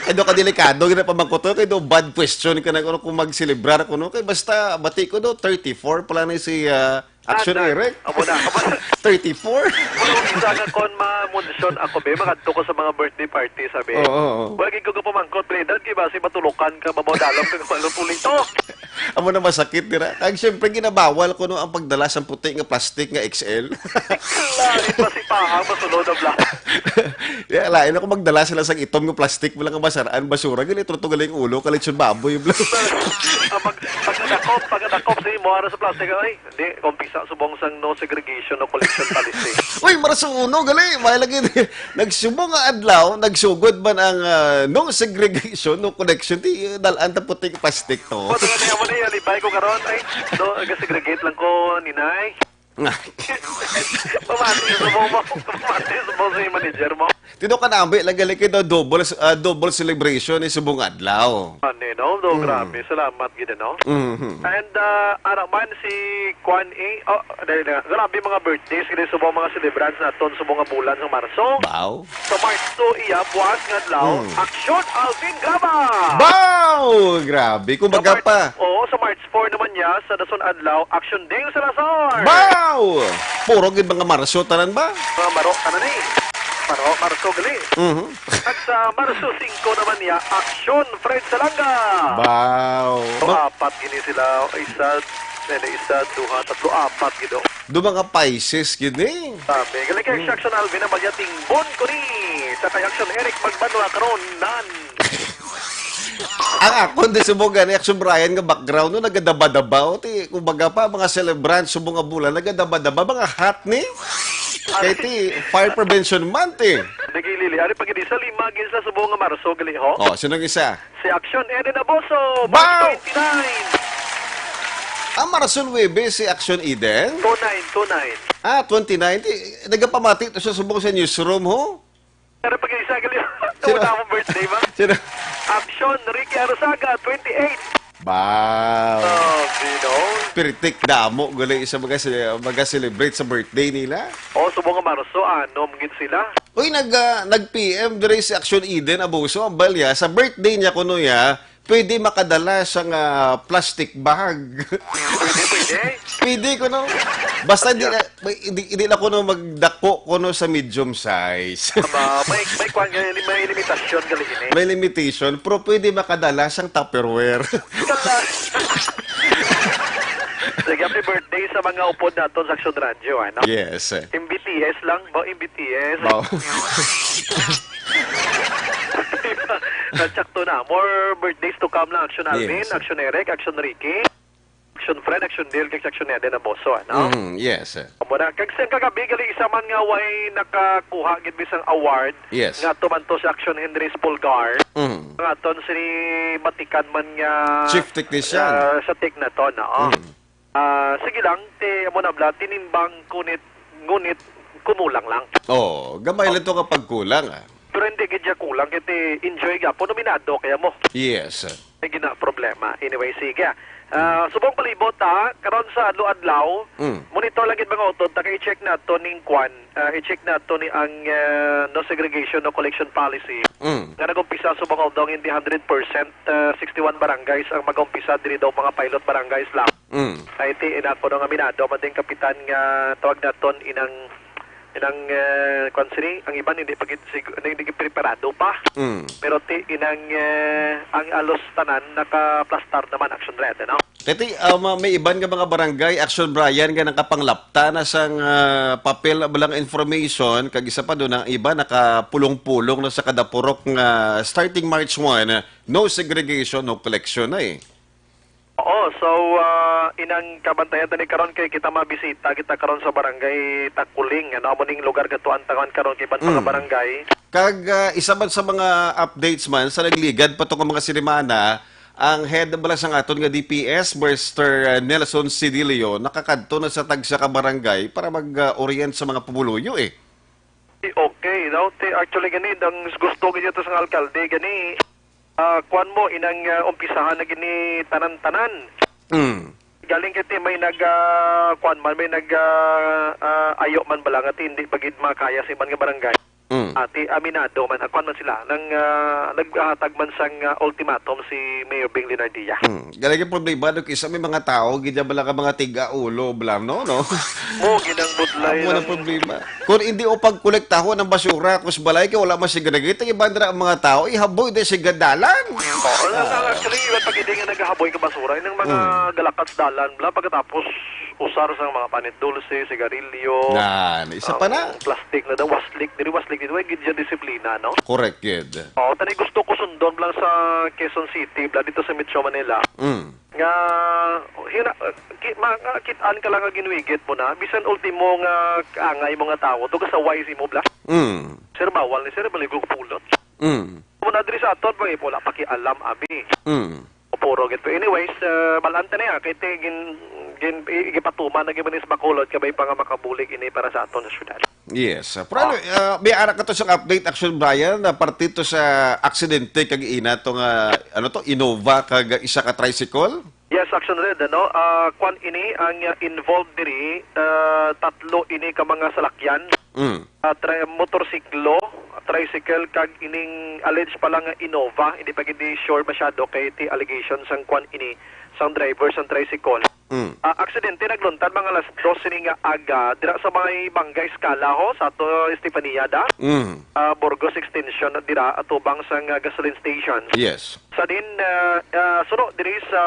Ay, do ka delikado, gina pamangkot ko, kay do bad question ka na kuno kung mag-celebrar kuno, kay basta, bati ko do, thirty-four pa lang ni si, ah, Action, Anak. Eric? Amo na, amo na. Thirty-four? Wala akong isa nga kon ma-mention ako, be, makadto ko sa mga birthday party, sabi. Oo, oo. Wala gid ko kapamangkot, be, edad, kay basi matulukan ka, mabaw dalam ka, kapalot uling to. Amo na masakit dira. Kag siyempre, ginabawal ko, no, ang pagdala sang puti nga plastic nga X L. Lain pa si Pahang, masunod ang vlog. Ya, lain ako magdala sila sang itom nga plastic, wala nga masaraan, basura, gali, truto galing ulo, kalitsyon baboy, bla. Ang pag-, pagkadakop, pagkadakop sa imo, ara sa plastic, ay, hindi, kumpisa subong sang no segregation, no collection policy. Uy, Marso uno, gali, may lagi, nagsubong nga adlaw, nagsugod man ang, ah, no segregation, no collection, di, eh, dalaan ta puting plastic to. Mo, taga niya mo na yan, libay ko karon, ay, no, nag-segregate lang ko, ninay. Pamati sa mo mo, pamati sa mo sa manager mo. Tino ka nambi, lagali kay daw double, ah, double celebration ni subong adlaw. Ano, no? No, Mm. grabe. Salamat gid, no? Mhm. And, ah, ano man si Kwan A, oh, dali na. Grabe mga birthdays, gid subong mga celebrants naton subong nga bulan sa Marso. Wow. Sa March two, iya, buwas nga adlaw, Mm. Action Alvin Graba! Wow! Grabe. Kumbaga Sa March, pa. Oo, sa March four naman niya, sa dason adlaw, Action Ding Salazar! Wow! Puro gid mga Marso, tanan ba? Mga Maro, ano ni? Maro, Marso, gali. Mhm. At sa Marso singko naman niya, Action Fred Salanga! Wow. So, Ma- apat gini sila. Isa, isa, duha, tatlo, apat gid, oh. Do mga Pisces gid ni. Sabi, galing kay Hmm. Action Alvin na magyating bon ko ni. Sa kay Action Eric Magbanwa karon nan. Ang akon di subong gani, Action Brian nga background, no, nagadaba-daba, o, ti, kumbaga pa, mga celebrant, subong nga bulan, nagadaba-daba, mga hot ni. Kay ti, fire prevention month, eh. Nagilili. Ari pag sa lima, gid sa subong nga Marso, gali, ho? Oh, sinong isa? Si Action Eden Aboso, March Wow! twenty-nine. Ah, Marso nuebe si Action Eden? Two nine, two nine. Ah, twenty-nine. Di, nagapamati to sa subong sa newsroom, ho? Pero pag isa gali, Sino? Wala akong birthday ba? Sino? Action Ricky Arosaga, twenty-eight. Wow. Oh, you know? Pirtik damo gali sa mga, mga celebrate sa birthday nila. Oh, subong nga Marso, anom gid sila. Uy, nag, ah, nag-P M diri si Action Eden Abuso, ang balya, sa birthday niya kuno ya, pwede makadala sang, ah, plastic bag. Pwede, pwede. Pwede kuno. Basta di Adya. na, may, di, di na kuno magdako kuno sa medium size. Aba, may, may kwan nga, may limitasyon gali ini. May limitation, pero pwede makadala sang Tupperware. Kala-, Sige, happy birthday sa mga upod naton sa Action Radio, ano? Yes. M B T S lang ba? M B T S? Wow. Natsakto na. More birthdays to come lang. Action Alvin, Yes. Action Eric, Action Ricky, Action Fred, Action Dil, kag Action Eden Aboso, ano? Mm, yes. Amo na. Kag sa kagabi, gali isa man nga way nakakuha gid bisang award Yes. nga tuman to si Action Henry Spolgar. Mm. Nga aton sini batikan man nga, Chief technician. ah, sa tech na to, no? Mm. Ah, sige lang, ti, amo na bala, tinimbang kunit, ngunit kumulang lang. Oh, gamay lang to nga pagkulang, ah. Pero hindi gid siya kulang, kay ti enjoy gapon, nominado kaya mo. Yes. May gina problema. Anyway, sige. Ah, subong palibot, ha, karon sa adlaw-adlaw, Mm. monitor lang gid mga utod, ta kay i-check nato ning kwan, ah, i-check nato ni ang, ah, no segregation, no collection policy. Mm. Nga nag-umpisa subong although hindi hundred percent, ah, sixty-one barangays ang mag-umpisa diri daw mga pilot barangays lang. Mm. Ay, ti, ina ko nga minado man din kapitan nga tawag naton inang, inang, eh, kwan sini, ang iban hindi pa gid sig-, hindi, hindi gid preparado pa. Mm. Pero ti, inang, eh, ang alos tanan nakaplastar naman, Action Red, no? Kati, um, may iban nga mga barangay, Action Brian, nga nakapanglapta na sang, ah, papel, balang information, kag isa pa doon, ang iba nakapulong-pulong na sa kada purok nga starting March one, no segregation, no collection na eh. Oo, so, ah, inang kabantayan tani karon kay kita mabisita kita karon sa barangay Takuling, ano, amo ning lugar gatuan tangan karon kay iban mga Mm. barangay. Kag, ah, isa man sa mga updates man sa nagligad pa to nga mga sinimana, ang head bala sang aton nga D P S, Mister Nelson Sidilio, nakakadto na sa tagsa ka barangay para mag, ah, orient sa mga pumuluyo eh. Okay, no? Ti, actually, gani, ang gusto gid to sang alkalde, gani, ah, kwan mo, inang, ah, umpisahan na gini tanan-tanan. Mm. Galing kay ti may nag, ah, kwan man, may nag, ah, ah, ayo man bala nga ti hindi pa gid makaya sa iban nga barangay. Mm. Ati, aminado man, ah, kwan man sila, nang, ah, naghatag man sang, ah, ultimatum si Mayor Bing Leonardia. Mm. Galing yung problema, no, kisa may mga tao, gid bala ka mga tiga-ulo, bala, no, no? Mo, ginang budlay Amo na lang. Problema. Kung hindi o pagkolektahon ang basura, kung sa balay, kay wala man siya ginagit, ang iba nila ang mga tao, ihaboy din siya gadalan. Oo, na, na, actually, yung pag hindi nga naghahaboy ka basura, yung mga Mm. galakat sa dalan, bla, pagkatapos, usar sa mga panit dulce, sigarilyo, Nan, isa pa na. ang plastic na daw, waslik, diri waslik dito, ay gid disiplina, no? Correct, gid. Oo, tani gusto ko sundon lang sa Quezon City, bla, dito sa Metro Manila. Mm. Nga, hira, ki-, ma-, kit-an ka lang nga ginwigit mo na, bisan ultimo nga kaangay mo nga tawo, to kasaway si mo, bla. Mm. Sir, bawal ni sir, maligog pulot. Mm. Mo na diri sa aton, pag wala pakialam, abi. Mm. Puro gid. Anyways, uh, balanta na ya, kay ti gin, gin, i-, igipatuman na gid man ni sa Bacolod, kabay pa nga makabulig ini para sa aton sa syudad. Yes. Uh, pero Oh. ano, uh, may ara ka to sa update, Action Brian, na parte to sa aksidente kag ina to nga, ano to, Innova kag isa ka tricycle? Yes, Action Red, ano? Ah, kwan ini, ang, uh, involved diri, uh, tatlo ini ka mga salakyan. Mm. Ah, tri-, motorsiklo, tricycle, kag ining alleged pa lang nga Innova. Hindi pa gid sure masyado kay ti allegation sang kwan ini, sang driver sang tricycle. Mm. Ah, aksidente nagluntad mga alas dos sini nga aga dira sa may Barangay Escala ho, sa ato Estefania da. Mm. Ah, Burgos Extension na dira atubang sang, ah, gasoline station. Yes. Sa din, ah, ah, suno diri sa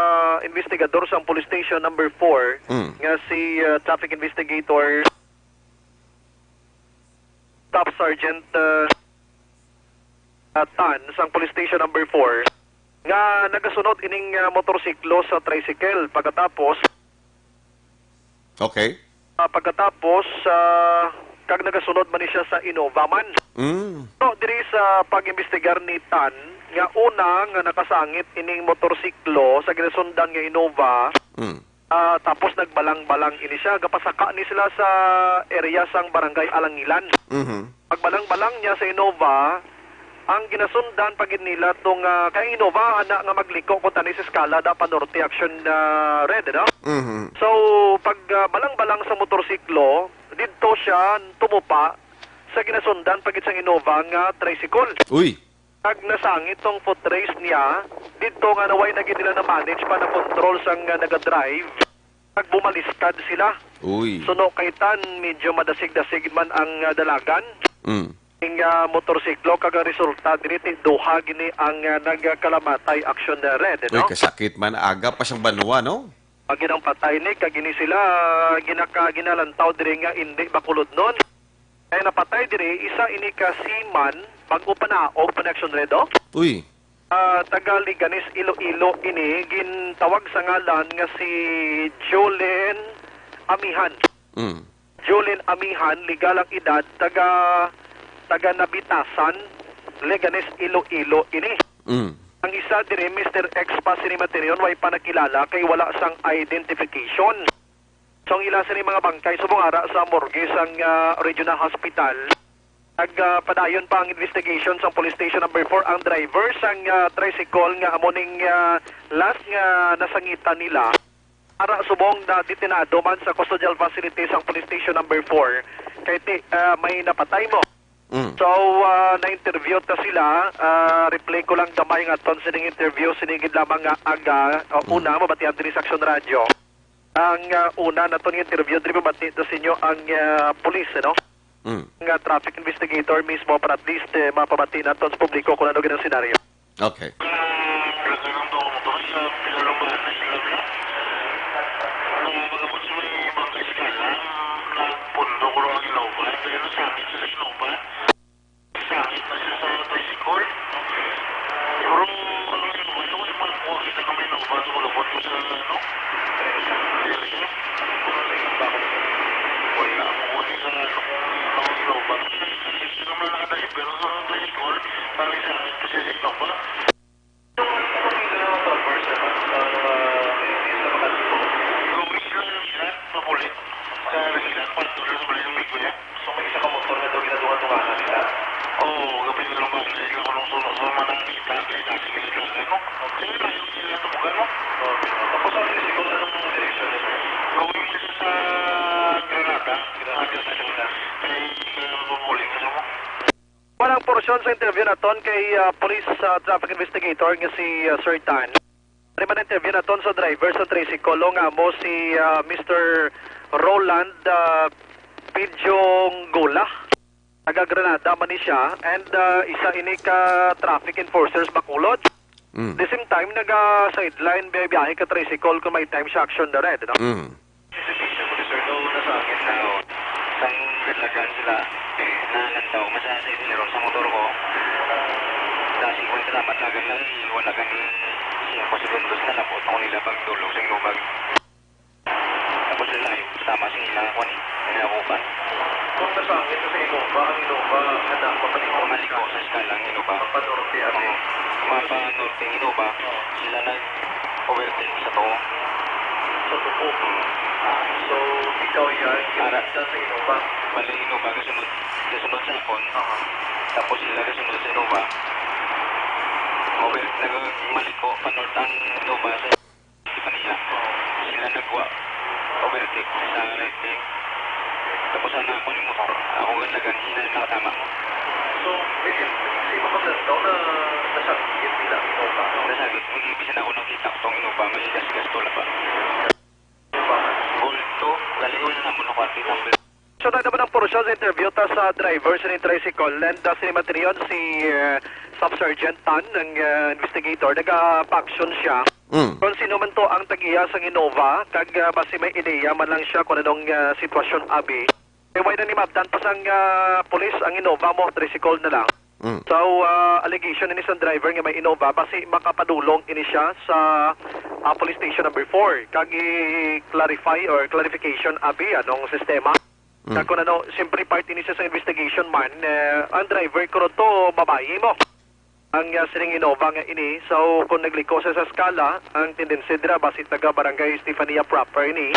investigador sang Police Station number four Mm. nga si, ah, Traffic Investigator Staff Sergeant, uh, uh, Tan sang Police Station number four nga nagasunod ining, uh, motorsiklo sa tricycle. Pagkatapos, Okay. uh, pagkatapos, uh, kag nagasunod man ni siya sa Innova man. Mm. So, diri sa pag-imbestigar ni Tan, nga una nga nakasangit ining motorsiklo sa ginasundan nga Innova, Mm. Ah, tapos nagbalang-balang ini siya. Gapasaka ni sila sa area sang Barangay Alangilan. Mhm. Pagbalang-balang niya sa Innova, ang ginasundan pa gid nila tong, ah, kay Innova, ana nga magliko ko tani sa Escala da pa Norte Action, ah, Red, no? Mhm. So, pag, ah, balang-balang sa motorsiklo, didto siya tumupa sa ginasundan pa gid sang Innova nga tricycle. Uy. Kag nasangit tong foot race niya, didto nga naway na gid nila na-manage pa na control sang, ah, nagadrive, kag bumaliskad sila. Uy. Suno kay Tan, medyo madasig-dasig man ang, ah, dalagan. Mm. Ing, ah, motorsiklo, kag ang resulta diri ti duha gini ang, ah, nagkalamatay, Action Red, Uy, no? Kasakit man, aga pa sang banwa, no? Pag ginang patay ni, kag ini sila, ah, ginaka-, ginalantaw diri nga indi bakulodnon. Kay napatay diri, isa ini ka seaman, bag-o pa naog pa ni Action Red, oh. Uy. Ah, taga Leganes, Iloilo ini, gintawag sa ngalan nga si Jolene Amihan. Mm. Jolene Amihan, legal ang edad, taga, taga Nabitasan, Leganes, Iloilo ini. Mm. Ang isa diri, Mister X pa sini, Materion, way pa nakilala kay wala sang identification. So, ang ila sini mga bangkay subong ara sa morgue sang, ah, Regional Hospital. Nag, ah, padayon pa ang investigation sa Police Station number four. Ang driver sang, ah, tricycle nga amo ning, ah, last nga nasangitan nila, ara subong na detenado man sa custodial facility sang Police Station number four. Kay ti-, ah, may napatay mo. Mm. So, ah, na-interview ta sila. Ah, replay ko lang gamay nga aton sining interview, sining gid lamang nga aga, o, Mm. una, mabatian diri sa Action Radio. Ang, ah, una naton interview, diri mabati to sa inyo ang, ah, pulis, ano? Mm. Nga traffic investigator mismo para at least, eh, mapabati naton sa publiko kung ano gid ang senaryo. Okay. Sangit na siya sa tricycle. Pero, ano yun, ano yung mga kuha kita kami na uban sa mga boto sa, ano? Wala mo kuha sa, ano, mga uban. Kasi naman nakadrive, pero sa tricycle, parang sangit na siya sa iba. Gawin lang nila, mapulit. Sa nila, kwarto na sa balay ng migo niya. So, may isa ka motor nga daw ginadungan-dunganan nila? Oo, gabi na lang ba? Hindi ko nung suno-suno man ang kita, kaya dati nila talaga, no? Sino na yung sila tumugan, no? Okay. Tapos ang tricycle, anong direksyon nito? Gawin mo siya sa Granada. Granada. Sa Granada. Kay, kaya mapupuling ka mo. Sa interview naton kay, ah, police, ah, traffic investigator nga si, ah, Sir Tan. Ari man interview naton sa driver sa tricycle nga amo si, ah, Mister Roland, ah, Pidiongola. Taga Granada man ni siya and, ah, isa ini ka traffic enforcers Bacolod. Mm. The same time, naga-sideline, biyahe ka tricycle kung may time siya action na red, no? Mm. Sa picture ko, sir, daw nasa akin na, oh. Sang naglagan sila, nalantaw, masaya sa inyo, sa motor ko. Dasi ko yung salamat na ganun, wala kami siya ko segundos na lapot ako nila pag dulog sa inubag. Tapos sila yung kasama sa ila, kwan eh, nila ako pa. Kung nasa akin sa inubag, ang inubag, anak, mapaliko. Maliko sa eskala ang inubag. Mapanorte, abi. Oo. Mapanorte ang inubag, sila nag-overtake sa to. Sa tubo. So, ikaw yan, Ara. Kinita sa inubag. Bali, inubag, kasunod, kasunod sa akon. Aha. Tapos sila kasunod sa inubag. Over, nag-, maliko, panorte ang inubag sa Stefania. Sila nagwa. Overtake sa right lane. Tapos ang ako ni motor. Ako ganda ganina yung nakatama mo. So, may, may, may, may, may, na, nasakit nila, ikaw ba? Nasakit. Hindi, bisan ako nakita ko tong inupa, may gas-gas to na pa. Bulto, galing na mo na kwarti number. So, na naman ang portion sa interview ta sa driver sa tricycle. And, uh, si Matrion, si, uh, Staff Sergeant Tan, ang, uh, investigator, nag-a-action siya. Mm. Kung sino man to ang tag-iya sang Innova, kag, uh, basi may ideya man lang siya kung anong, uh, sitwasyon, abi. Eh, why na ni mabdan pa sang, uh, pulis ang Innova mo, tricycle na lang. Mm. So, uh, allegation ini sang driver nga may Innova, basi makapadulong ini siya sa, uh, police station number four. Kag i-clarify or clarification, abi, anong sistema. Mm. Kag kung ano, siyempre, part ini siya sa investigation man, eh, ang driver ko to, babayi mo. Ang, ah, sining Innova nga ini, so kung nagliko siya sa eskala, ang tendency dira, basi taga Barangay Stefania proper ini,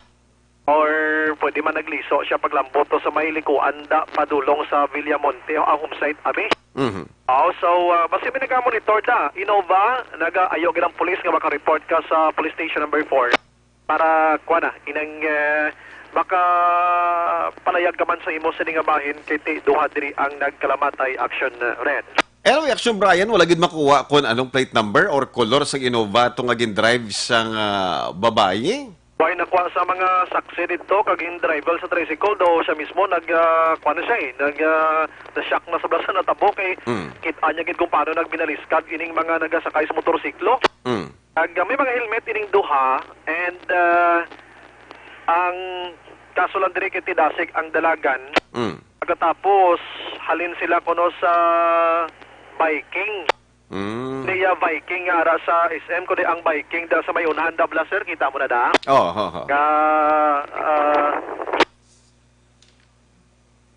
or pwede man nagliso siya paglambot to sa may likuan da, padulong sa Villamonte, o, ah, home site, abi. Mhm. Oh, so, ah, basi may nagamonitor da, Innova, nagaayo gid ang pulis nga maka-report ka sa police station number four. Para, kuwan na, inang, eh, maka palayag ka man sa imo sini nga bahin, kay ti duha diri ang nagkalamatay, action, eh, red. Anyway, Action Brian, wala gid makuha kung anong plate number or color sa Innova to nga gindrive sang, ah, babayi. Way nakuha sa mga saksi didto kag in-driver sa tricycle daw siya mismo nag, ah, kuwan na siya, eh, nag, ah, na-shock na sa bala sa natabo kay Mm. kit-an niya gid kung paano nagbinaliskad ining mga nagasakay sa motorsiklo. Mm. Ag, ah, may mga helmet ining duha, and, ah, ang kaso lang diri kay tidasig ang dalagan. Mm. Pagkatapos, halin sila kuno sa Viking. Mm. Niya Viking nga ara sa S M, kundi ang Viking da sa may unahan da bala, sir, kita mo na da? Oh, ho, ho. Nga, ah,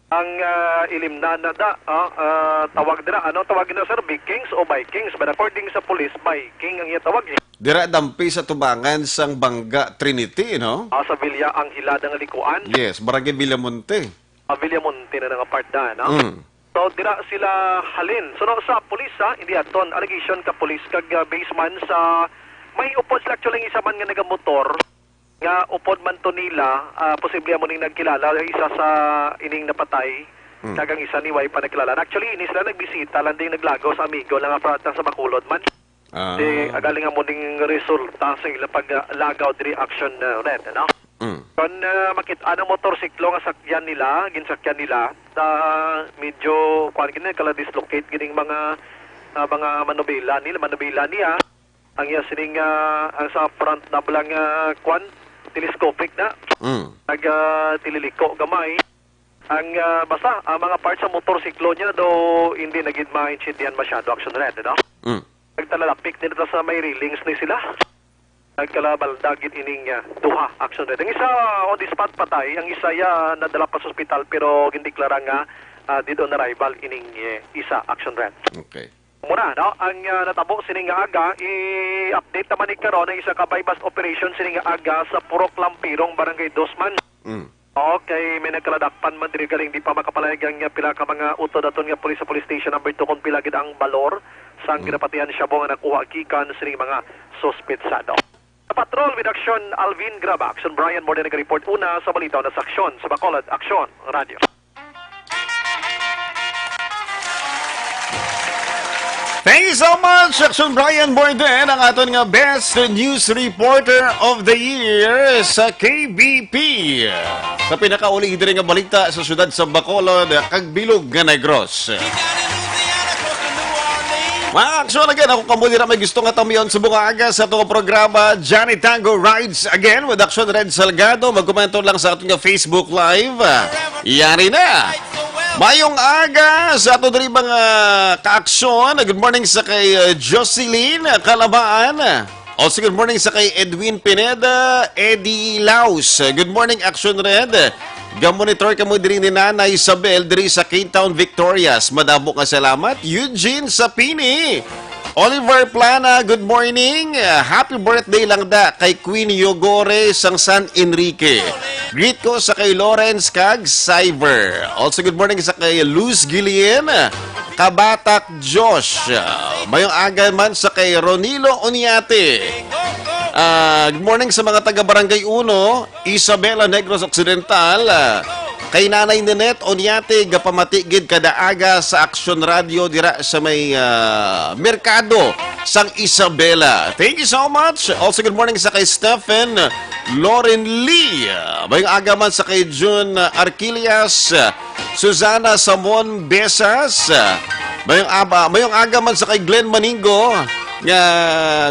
Ang, ah, ilimnan na da, ah, ah, tawag dira, ano tawag na, sir? Vikings o Vikings? But according sa pulis, Viking ang iya tawag, eh. Dira dampi sa tubangan sang Bangga Trinity, no? Ah, sa Villa Angela na nga likuan. Yes, Barangay Villamonte. Ah, Villamonte na nga part da, no? Mm. So, dira sila halin. So, no, sa pulis, ha, hindi aton allegation ka pulis kag, ah, base man sa may upod sila, actually, ang isa man nga nagamotor. Nga upod man to nila, ah, posible amo ning nagkilala, isa sa ining napatay, Mm. kag ang isa ni way pa nagkilala. Actually, ini sila nagbisita lang ding naglagaw sa amigo lang nga pratang sa Bacolod man. Ah. Di, agaling amo ning resulta sa ilang paglagaw diri, action, uh, red, no? Mm. Kon, ah, makit-an ang motorsiklo nga sakyan nila, ginsakyan nila, ta medyo, kuwan gid, kala dislocate gid ning mga, ah, mga manubela nila, manubela niya. Ang iya sining, ah, ang sa front na bala nga, ah, kwan, telescopic na. Mm. Nag, ah, tililiko gamay. Ang, ah, basta, ang mga parts sa motorsiklo niya do hindi na gid maintindihan masyado, action red, no? Mm. Nagtalalapik nila sa may railings ni sila. Nagkalabalda gid ining, ah, duha, action red. Ang isa, on the spot, patay. Ang isa, ya, nadala pa sa ospital, pero gindeklara nga, ah, dead on arrival ining, eh, isa, action red. Okay. Muna, no? Ang, ah, natabo sini nga aga, i-update naman ni karon ang isa ka buy-bust operation sini nga aga sa Purok Lampirong, Barangay Dosman. Mm. Okay, may nagkaladakpan man diri galing di pa makapalayag ang, ah, pila ka mga utod aton nga pulis sa Police Station Number Two kung pila gid ang balor sang Mm. ginapatihan shabu nga nakuha gikan sining mga suspetsado. Sa Patrol with Action, Alvin Graba. Action Brian, more than nag-report una sa balita na sa Aksyon sa Bacolod. Aksyon, Radyo. So much, Action Brian Borden, ang aton nga Best News Reporter of the Year sa K B P. Sa pinakauli diri nga balita sa siyudad sa Bacolod kag bilog nga Negros. Mga aksyon, again, ako kamo dira may gusto nga tamion sa mga aga sa atong programa, Johnny Tango Rides Again with Action Red Salgado. Magkomento lang sa aton nga Facebook Live. Yari na! Mayong aga sa ato diri mga kaaksyon. Good morning sa kay uh, Jocelyn Calabaan. Also, good morning sa kay Edwin Pineda, Eddie Laus. Good morning, Action Red. Gamonitor kamo diri ni Nana Isabel diri sa K Town Victorias. Madamo nga salamat. Eugene Sapini. Oliver Plana, good morning. Uh, happy birthday lang da kay Queen Yogore sang San Enrique. Greet ko sa kay Lawrence kag Cyber. Also, good morning sa kay Luz Gilien, Kabatak Josh. Uh, mayong aga man sa kay Ronilo Oniate. Uh, good morning sa mga taga Barangay Uno, Isabela Negros Occidental. Uh, kay Nanay Ninette Oniate, gapamati gid kada aga sa Action Radio dira sa may ah, merkado sang Isabela. Thank you so much. Also, good morning sa kay Stephen Lauren Lee. Mayong aga man sa kay June Arquillas, Susana Samon Besas. Mayong aba, mayong aga man sa kay Glenn Maningo nga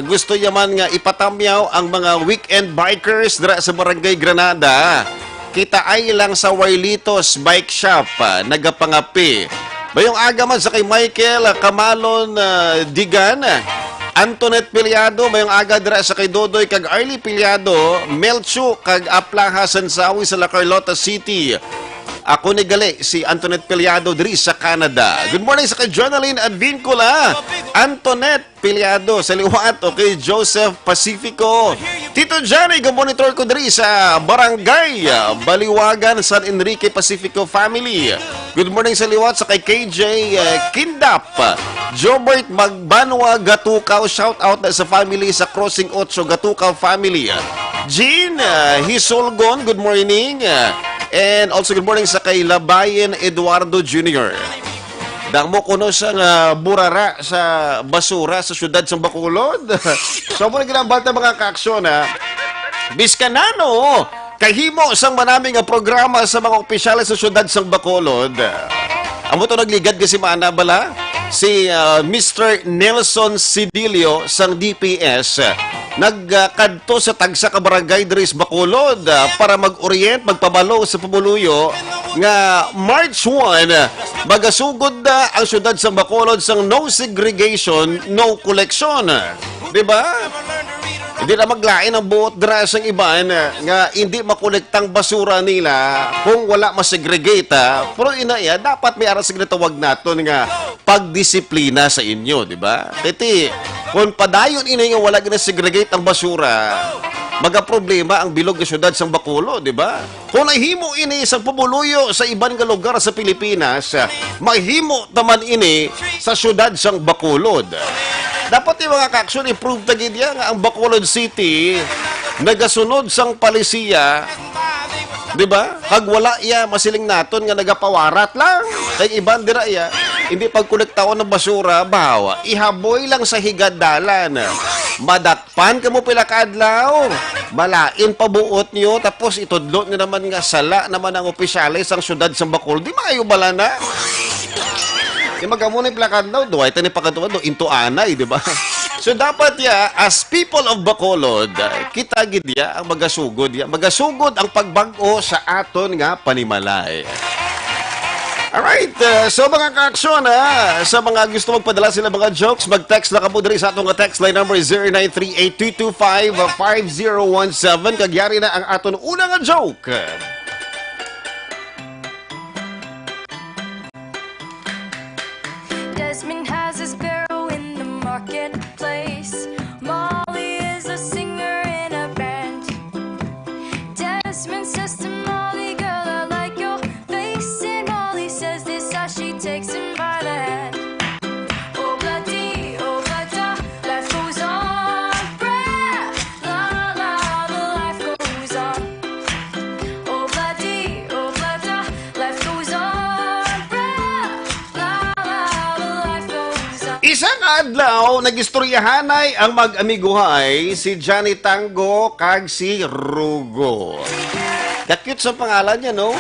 gusto niya man nga ipatamyaw ang mga weekend bikers dira sa Barangay Granada. Kita ay lang sa Warlitos Bike Shop, ah, nagapangapi. Mayong aga man sa kay Michael, ah, Kamalon, ah, Digan, ah, Antoinette Piliado, mayong aga dira sa kay Dodoy kag Arlie Piliado, Melchu kag Aplaha Sansawi sa La Carlota City. Ako ni gali si Antoinette Piliado diri sa Canada. Good morning sa kay Jonalyn Advincula, Antoinette Piliado sa liwat, okay, Joseph Pacifico. Tito Johnny, gamonitor ko diri sa Barangay, ah, Baliwagan, San Enrique Pacifico family. Good morning sa liwat sa kay K J, ah, Kindap. Jobert Magbanwa Gatukaw, shout out na sa family sa Crossing Ocho Gatukaw family. Jean, ah, Hisulgon, good morning. Ah, and also good morning sa kay Labayen Eduardo Junior. Damo kuno sang burara sa basura sa siyudad sang Bacolod. So, amo na gid ang balita, mga kaaksyon, ha. Bisan ano, kahimo sang manami nga programa sa mga opisyales sa siyudad sang Bacolod. Amo to nagligad ka semana bala si ah, Mister Nelson Sidilio sang D P S. Nagkadto sa tagsa ka barangay diri sa Bacolod, ah, para mag-orient, magpabalo sa pumuluyo nga March one, magasugod na ang siyudad sa Bacolod sang no segregation, no collection. Di ba? Hindi na maglain ang buot dira sang iban, ah, nga hindi makolektang basura nila kung wala masegregate, ah. Pero ina iya, dapat may aras ginatawag naton nga pagdisiplina sa inyo, di ba? Kay ti, kung padayon ini nga wala gina-segregate ang basura, magaproblema ang bilog nga syudad sang Bacolod, di ba? Kung nahimo ini sa pumuluyo sa iban nga lugar sa Pilipinas, mahimo ta man ini sa syudad sang Bacolod. Dapat yung mga kaaksyon, i-prove ta gid ya nga ang Bacolod City nagasunod sang palisiya, di ba? Kag wala iya masiling naton nga nagapawarat lang. Kay iban dira iya, hindi pagkolektaon ng basura, bahawa, ihaboy lang sa higad dalan. Madakpan kamo pila ka adlaw. Malain pa buot nyo, tapos itudlo nyo naman nga sala naman ang opisyales sang syudad sang Bacolod. Di maayo bala na? Di magamo ni pila ka adlaw, duway ta ni pagkatuan do, into anay, di ba? So dapat ya, as people of Bacolod, kita gid ya ang magasugod ya. Magasugod ang pagbag-o sa aton nga panimalay. Alright, uh, so mga kaaksyon, ha, sa mga gusto magpadala sila mga jokes, mag-text na kamo diri sa atong text line number zero nine three eight two two five five zero one seven. Kag yari na ang aton una nga joke. Desmond has a sparrow in the marketplace. Molly is a singer in a band. Desmond says to Molly, "Girl, I like your face." And Molly says this as she takes him by the hand. Oh, bloody, oh, bloody, life goes on. Bra, la, la, the life goes on. Oh, bloody, oh, bloody, life goes on. Bra, la, la, the life goes on. Isa ka Adlaw, nagistoryahanay ang mag-amiguhay, si Johnny Tango kag si Rugo. Ka-cute sa pangalan niya, no?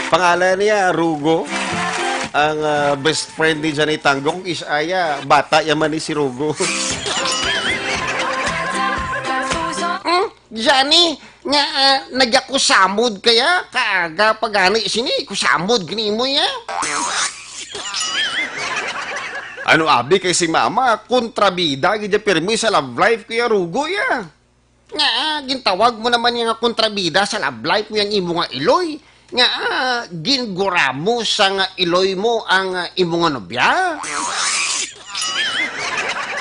Pangalan niya, Rugo. Ang, ah, best friend ni Johnny Tango, kung is-aya, bata yaman ni si Rugo. Hmm? Johnny, nga, ah, nagyakusamod kaya? Kaaga pa gani sini, kusamod gani mo ya? Ano abi kay si mama, kontrabida gid ya pirmi sa love life ko ya, Rugo ya. Nga, ah, gintawag mo naman nga kontrabida sa love life mo yang imo nga iloy. Nga, ah, ginguramos sa nga iloy mo ang, ah, imo nga nobya.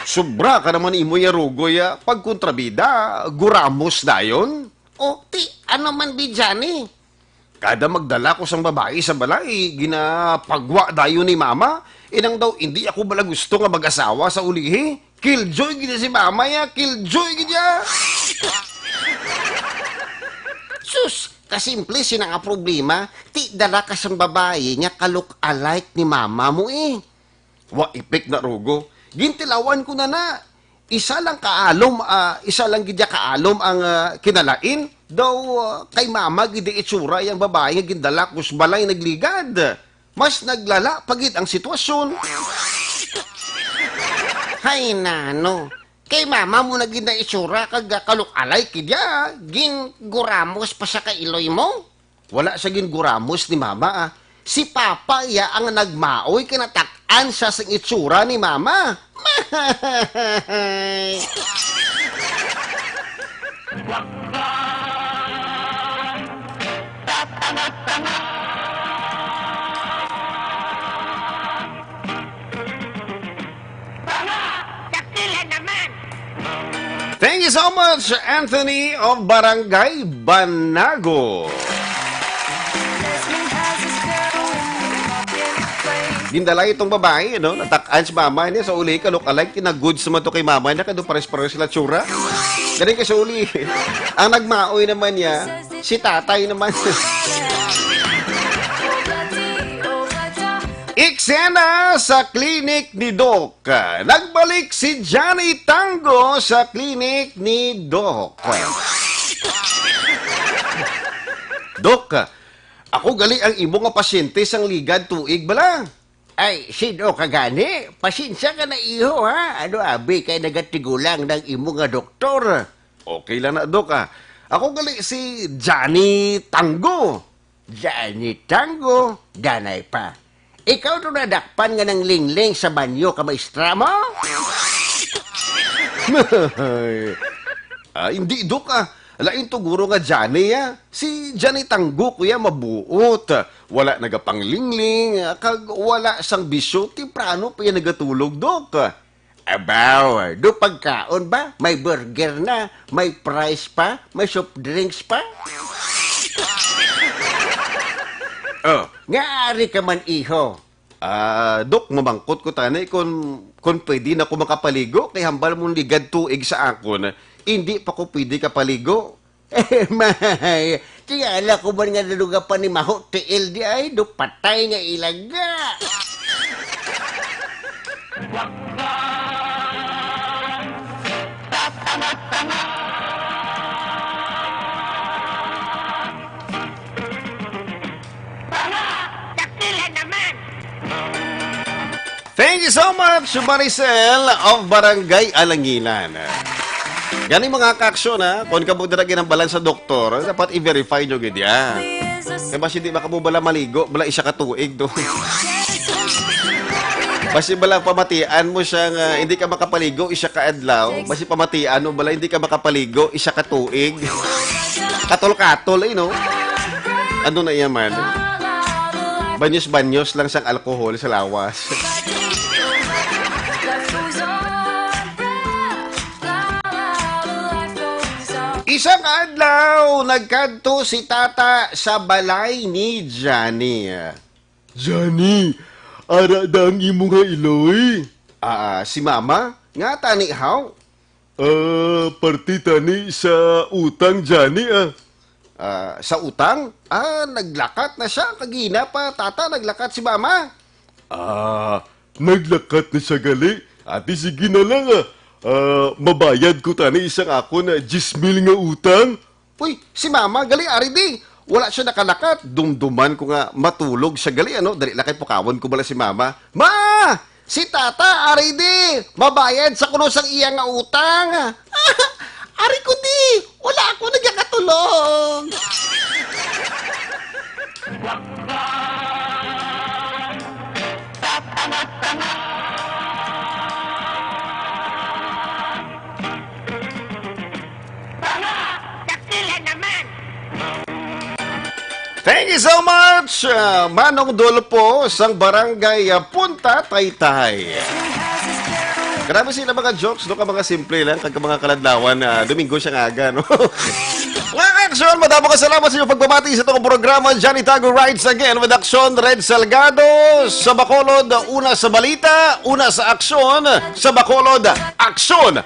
Sobra ka naman imo ya, Rugo ya. Pagkontrabida, guramos dayon. O, ti, ano man di Johnny? Kada magdala ko sang babayi sa balay, ginapagwa dayon ni mama. Inang daw, indi ako bala gusto nga mag-asawa sa ulihi. Killjoy gid si mama ya, killjoy gid ya. Sus, kasimple sina nga problema, ti dala ka sang babayi nga ka-look-alike ni mama mo eh. Wa epek na, Rugo. Gintilawan ko na na. Isa lang kaalom, ah, isa lang gid ya kaalom ang, ah, kinalain. Daw, ah, kay mama gid itsura yang babayi nga gindala ko sa balay nagligad. Mas naglala pa gid ang sitwasyon. Hay nano. Kay mama mo na gid na itsura kag ka-look-alike gid ya. Ginguramos pa sa kailoy mo. Wala sa ginguramos ni mama, ah. Si papa iya ang nagmaoy kay natak-an siya sing itsura ni mama. Tanga! Dakila naman! Thank you so much, Anthony of Barangay Banago. Gindala itong babae, no? Natak-an si mama niya sa uli ka look-alike, kinagod sa to kay mama niya, kado pares-pares sila tsura. Galing ka sa uli. Ang nagmaoy naman niya, si tatay naman. Eksena sa klinik ni Doc. Nagbalik si Johnny Tango sa klinik ni Doc. Doc, ako gali ang imo nga pasyente sang ligad tuig bala. Ay, sin-o ka gani? Pasensya ka na, iho, ha? Ano abi kay nagatigulang ng imo nga doktor? Okay lang na, Doc, ah. Ako gali si Johnny Tango. Johnny Tango, danay pa. Ikaw to nadakpan nga nanglingling sa banyo ka maestra mo? Ah, hindi, Dok, ah. Lain to guro nga Johnny, ah. Si Johnny Tango, kuya, mabuot. Wala nagapanglingling, ah, kag wala sang bisyo, temprano pa iya nagatulog, Dok. Abaw, do pagkaon ba? May burger na, may fries pa, may soft drinks pa. Oh, nga ari ka man, iho. Ah, Dok, mamangkot ko tani kung, kung pwede na ko makapaligo, kay hambal mong ligad tuig sa akon, hindi pa ko pwede kapaligo. Eh, may, tingala ko man nga naluga pa ni Maho T L D I, do patay nga ilaga. Tanga! Dakila naman! Thank you so much, Maricel of Barangay Alanginan. Gani mga kaaksyon, ha, kung kamo dira ginambalan sa doktor, dapat i-verify nyo gid ya. Kaya basi di makabubala maligo, bala isa ka tuig to. Basi bala pamatian mo siya nga hindi ka makapaligo, isa ka adlaw. Basi pamatian mo bala hindi ka makapaligo, isa ka tuig. Katol-katol, eh, no? Ano na iya man? Banyos-banyos lang sang alcohol sa lawas. Isang adlaw, nagkadto si tata sa balay ni Johnny. Johnny, ara da ang imo nga iloy? Ah, si Mama? Nga tani, haw? Ah, parte tani sa utang, Johnny, ah. Ah, sa utang? Ah, naglakat na siya. Kagina pa, tata, naglakat si Mama. Ah, Naglakat na siya gali. Ate, sige na lang, ah. Ah, mabayad ko tani isang akon, ah, diyes mil nga utang. Uy, si Mama gali, ari di. Wala siya nakalakat. Dumduman ko nga matulog siya gali, ano? Dali na kay pukawon ko bala si Mama. Ma! Si Tata, ari di. Mabayad sa kuno sang iya nga utang. Ari ko di. Wala ako nagakatulog. Tanga! Dakila naman! Thank you so much, uh, Manong Dolpo sang Barangay, uh, Punta Taytay. Grabe sila mga jokes, no? Ka mga simple lang, kag mga kaladlawan, uh, Domingo siya nga aga, no? Mga aksyon, madamo ka salamat sa inyong pagpamati sa itong programa. Johnny Tago rides again with Aksyon Red Salgado sa Bacolod, una sa balita, una sa aksyon, sa Bacolod, Aksyon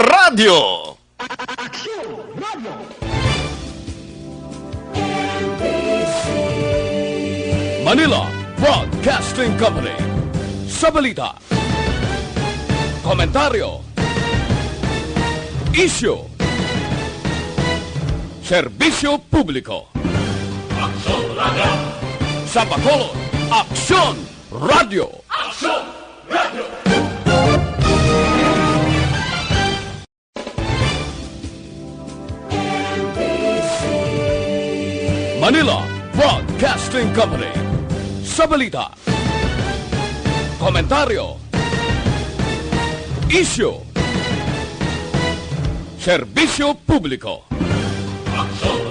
Radio. Aksyon Radio. Manila Broadcasting Company. Sa balita, komentaryo, isyu, serbisyo publiko. Aksyon Radio. Sa Bacolod, Aksyon Radio. Aksyon Radio. Manila Broadcasting Company. Sa balita, komentaryo, isyu, serbisyo publiko. Aksyon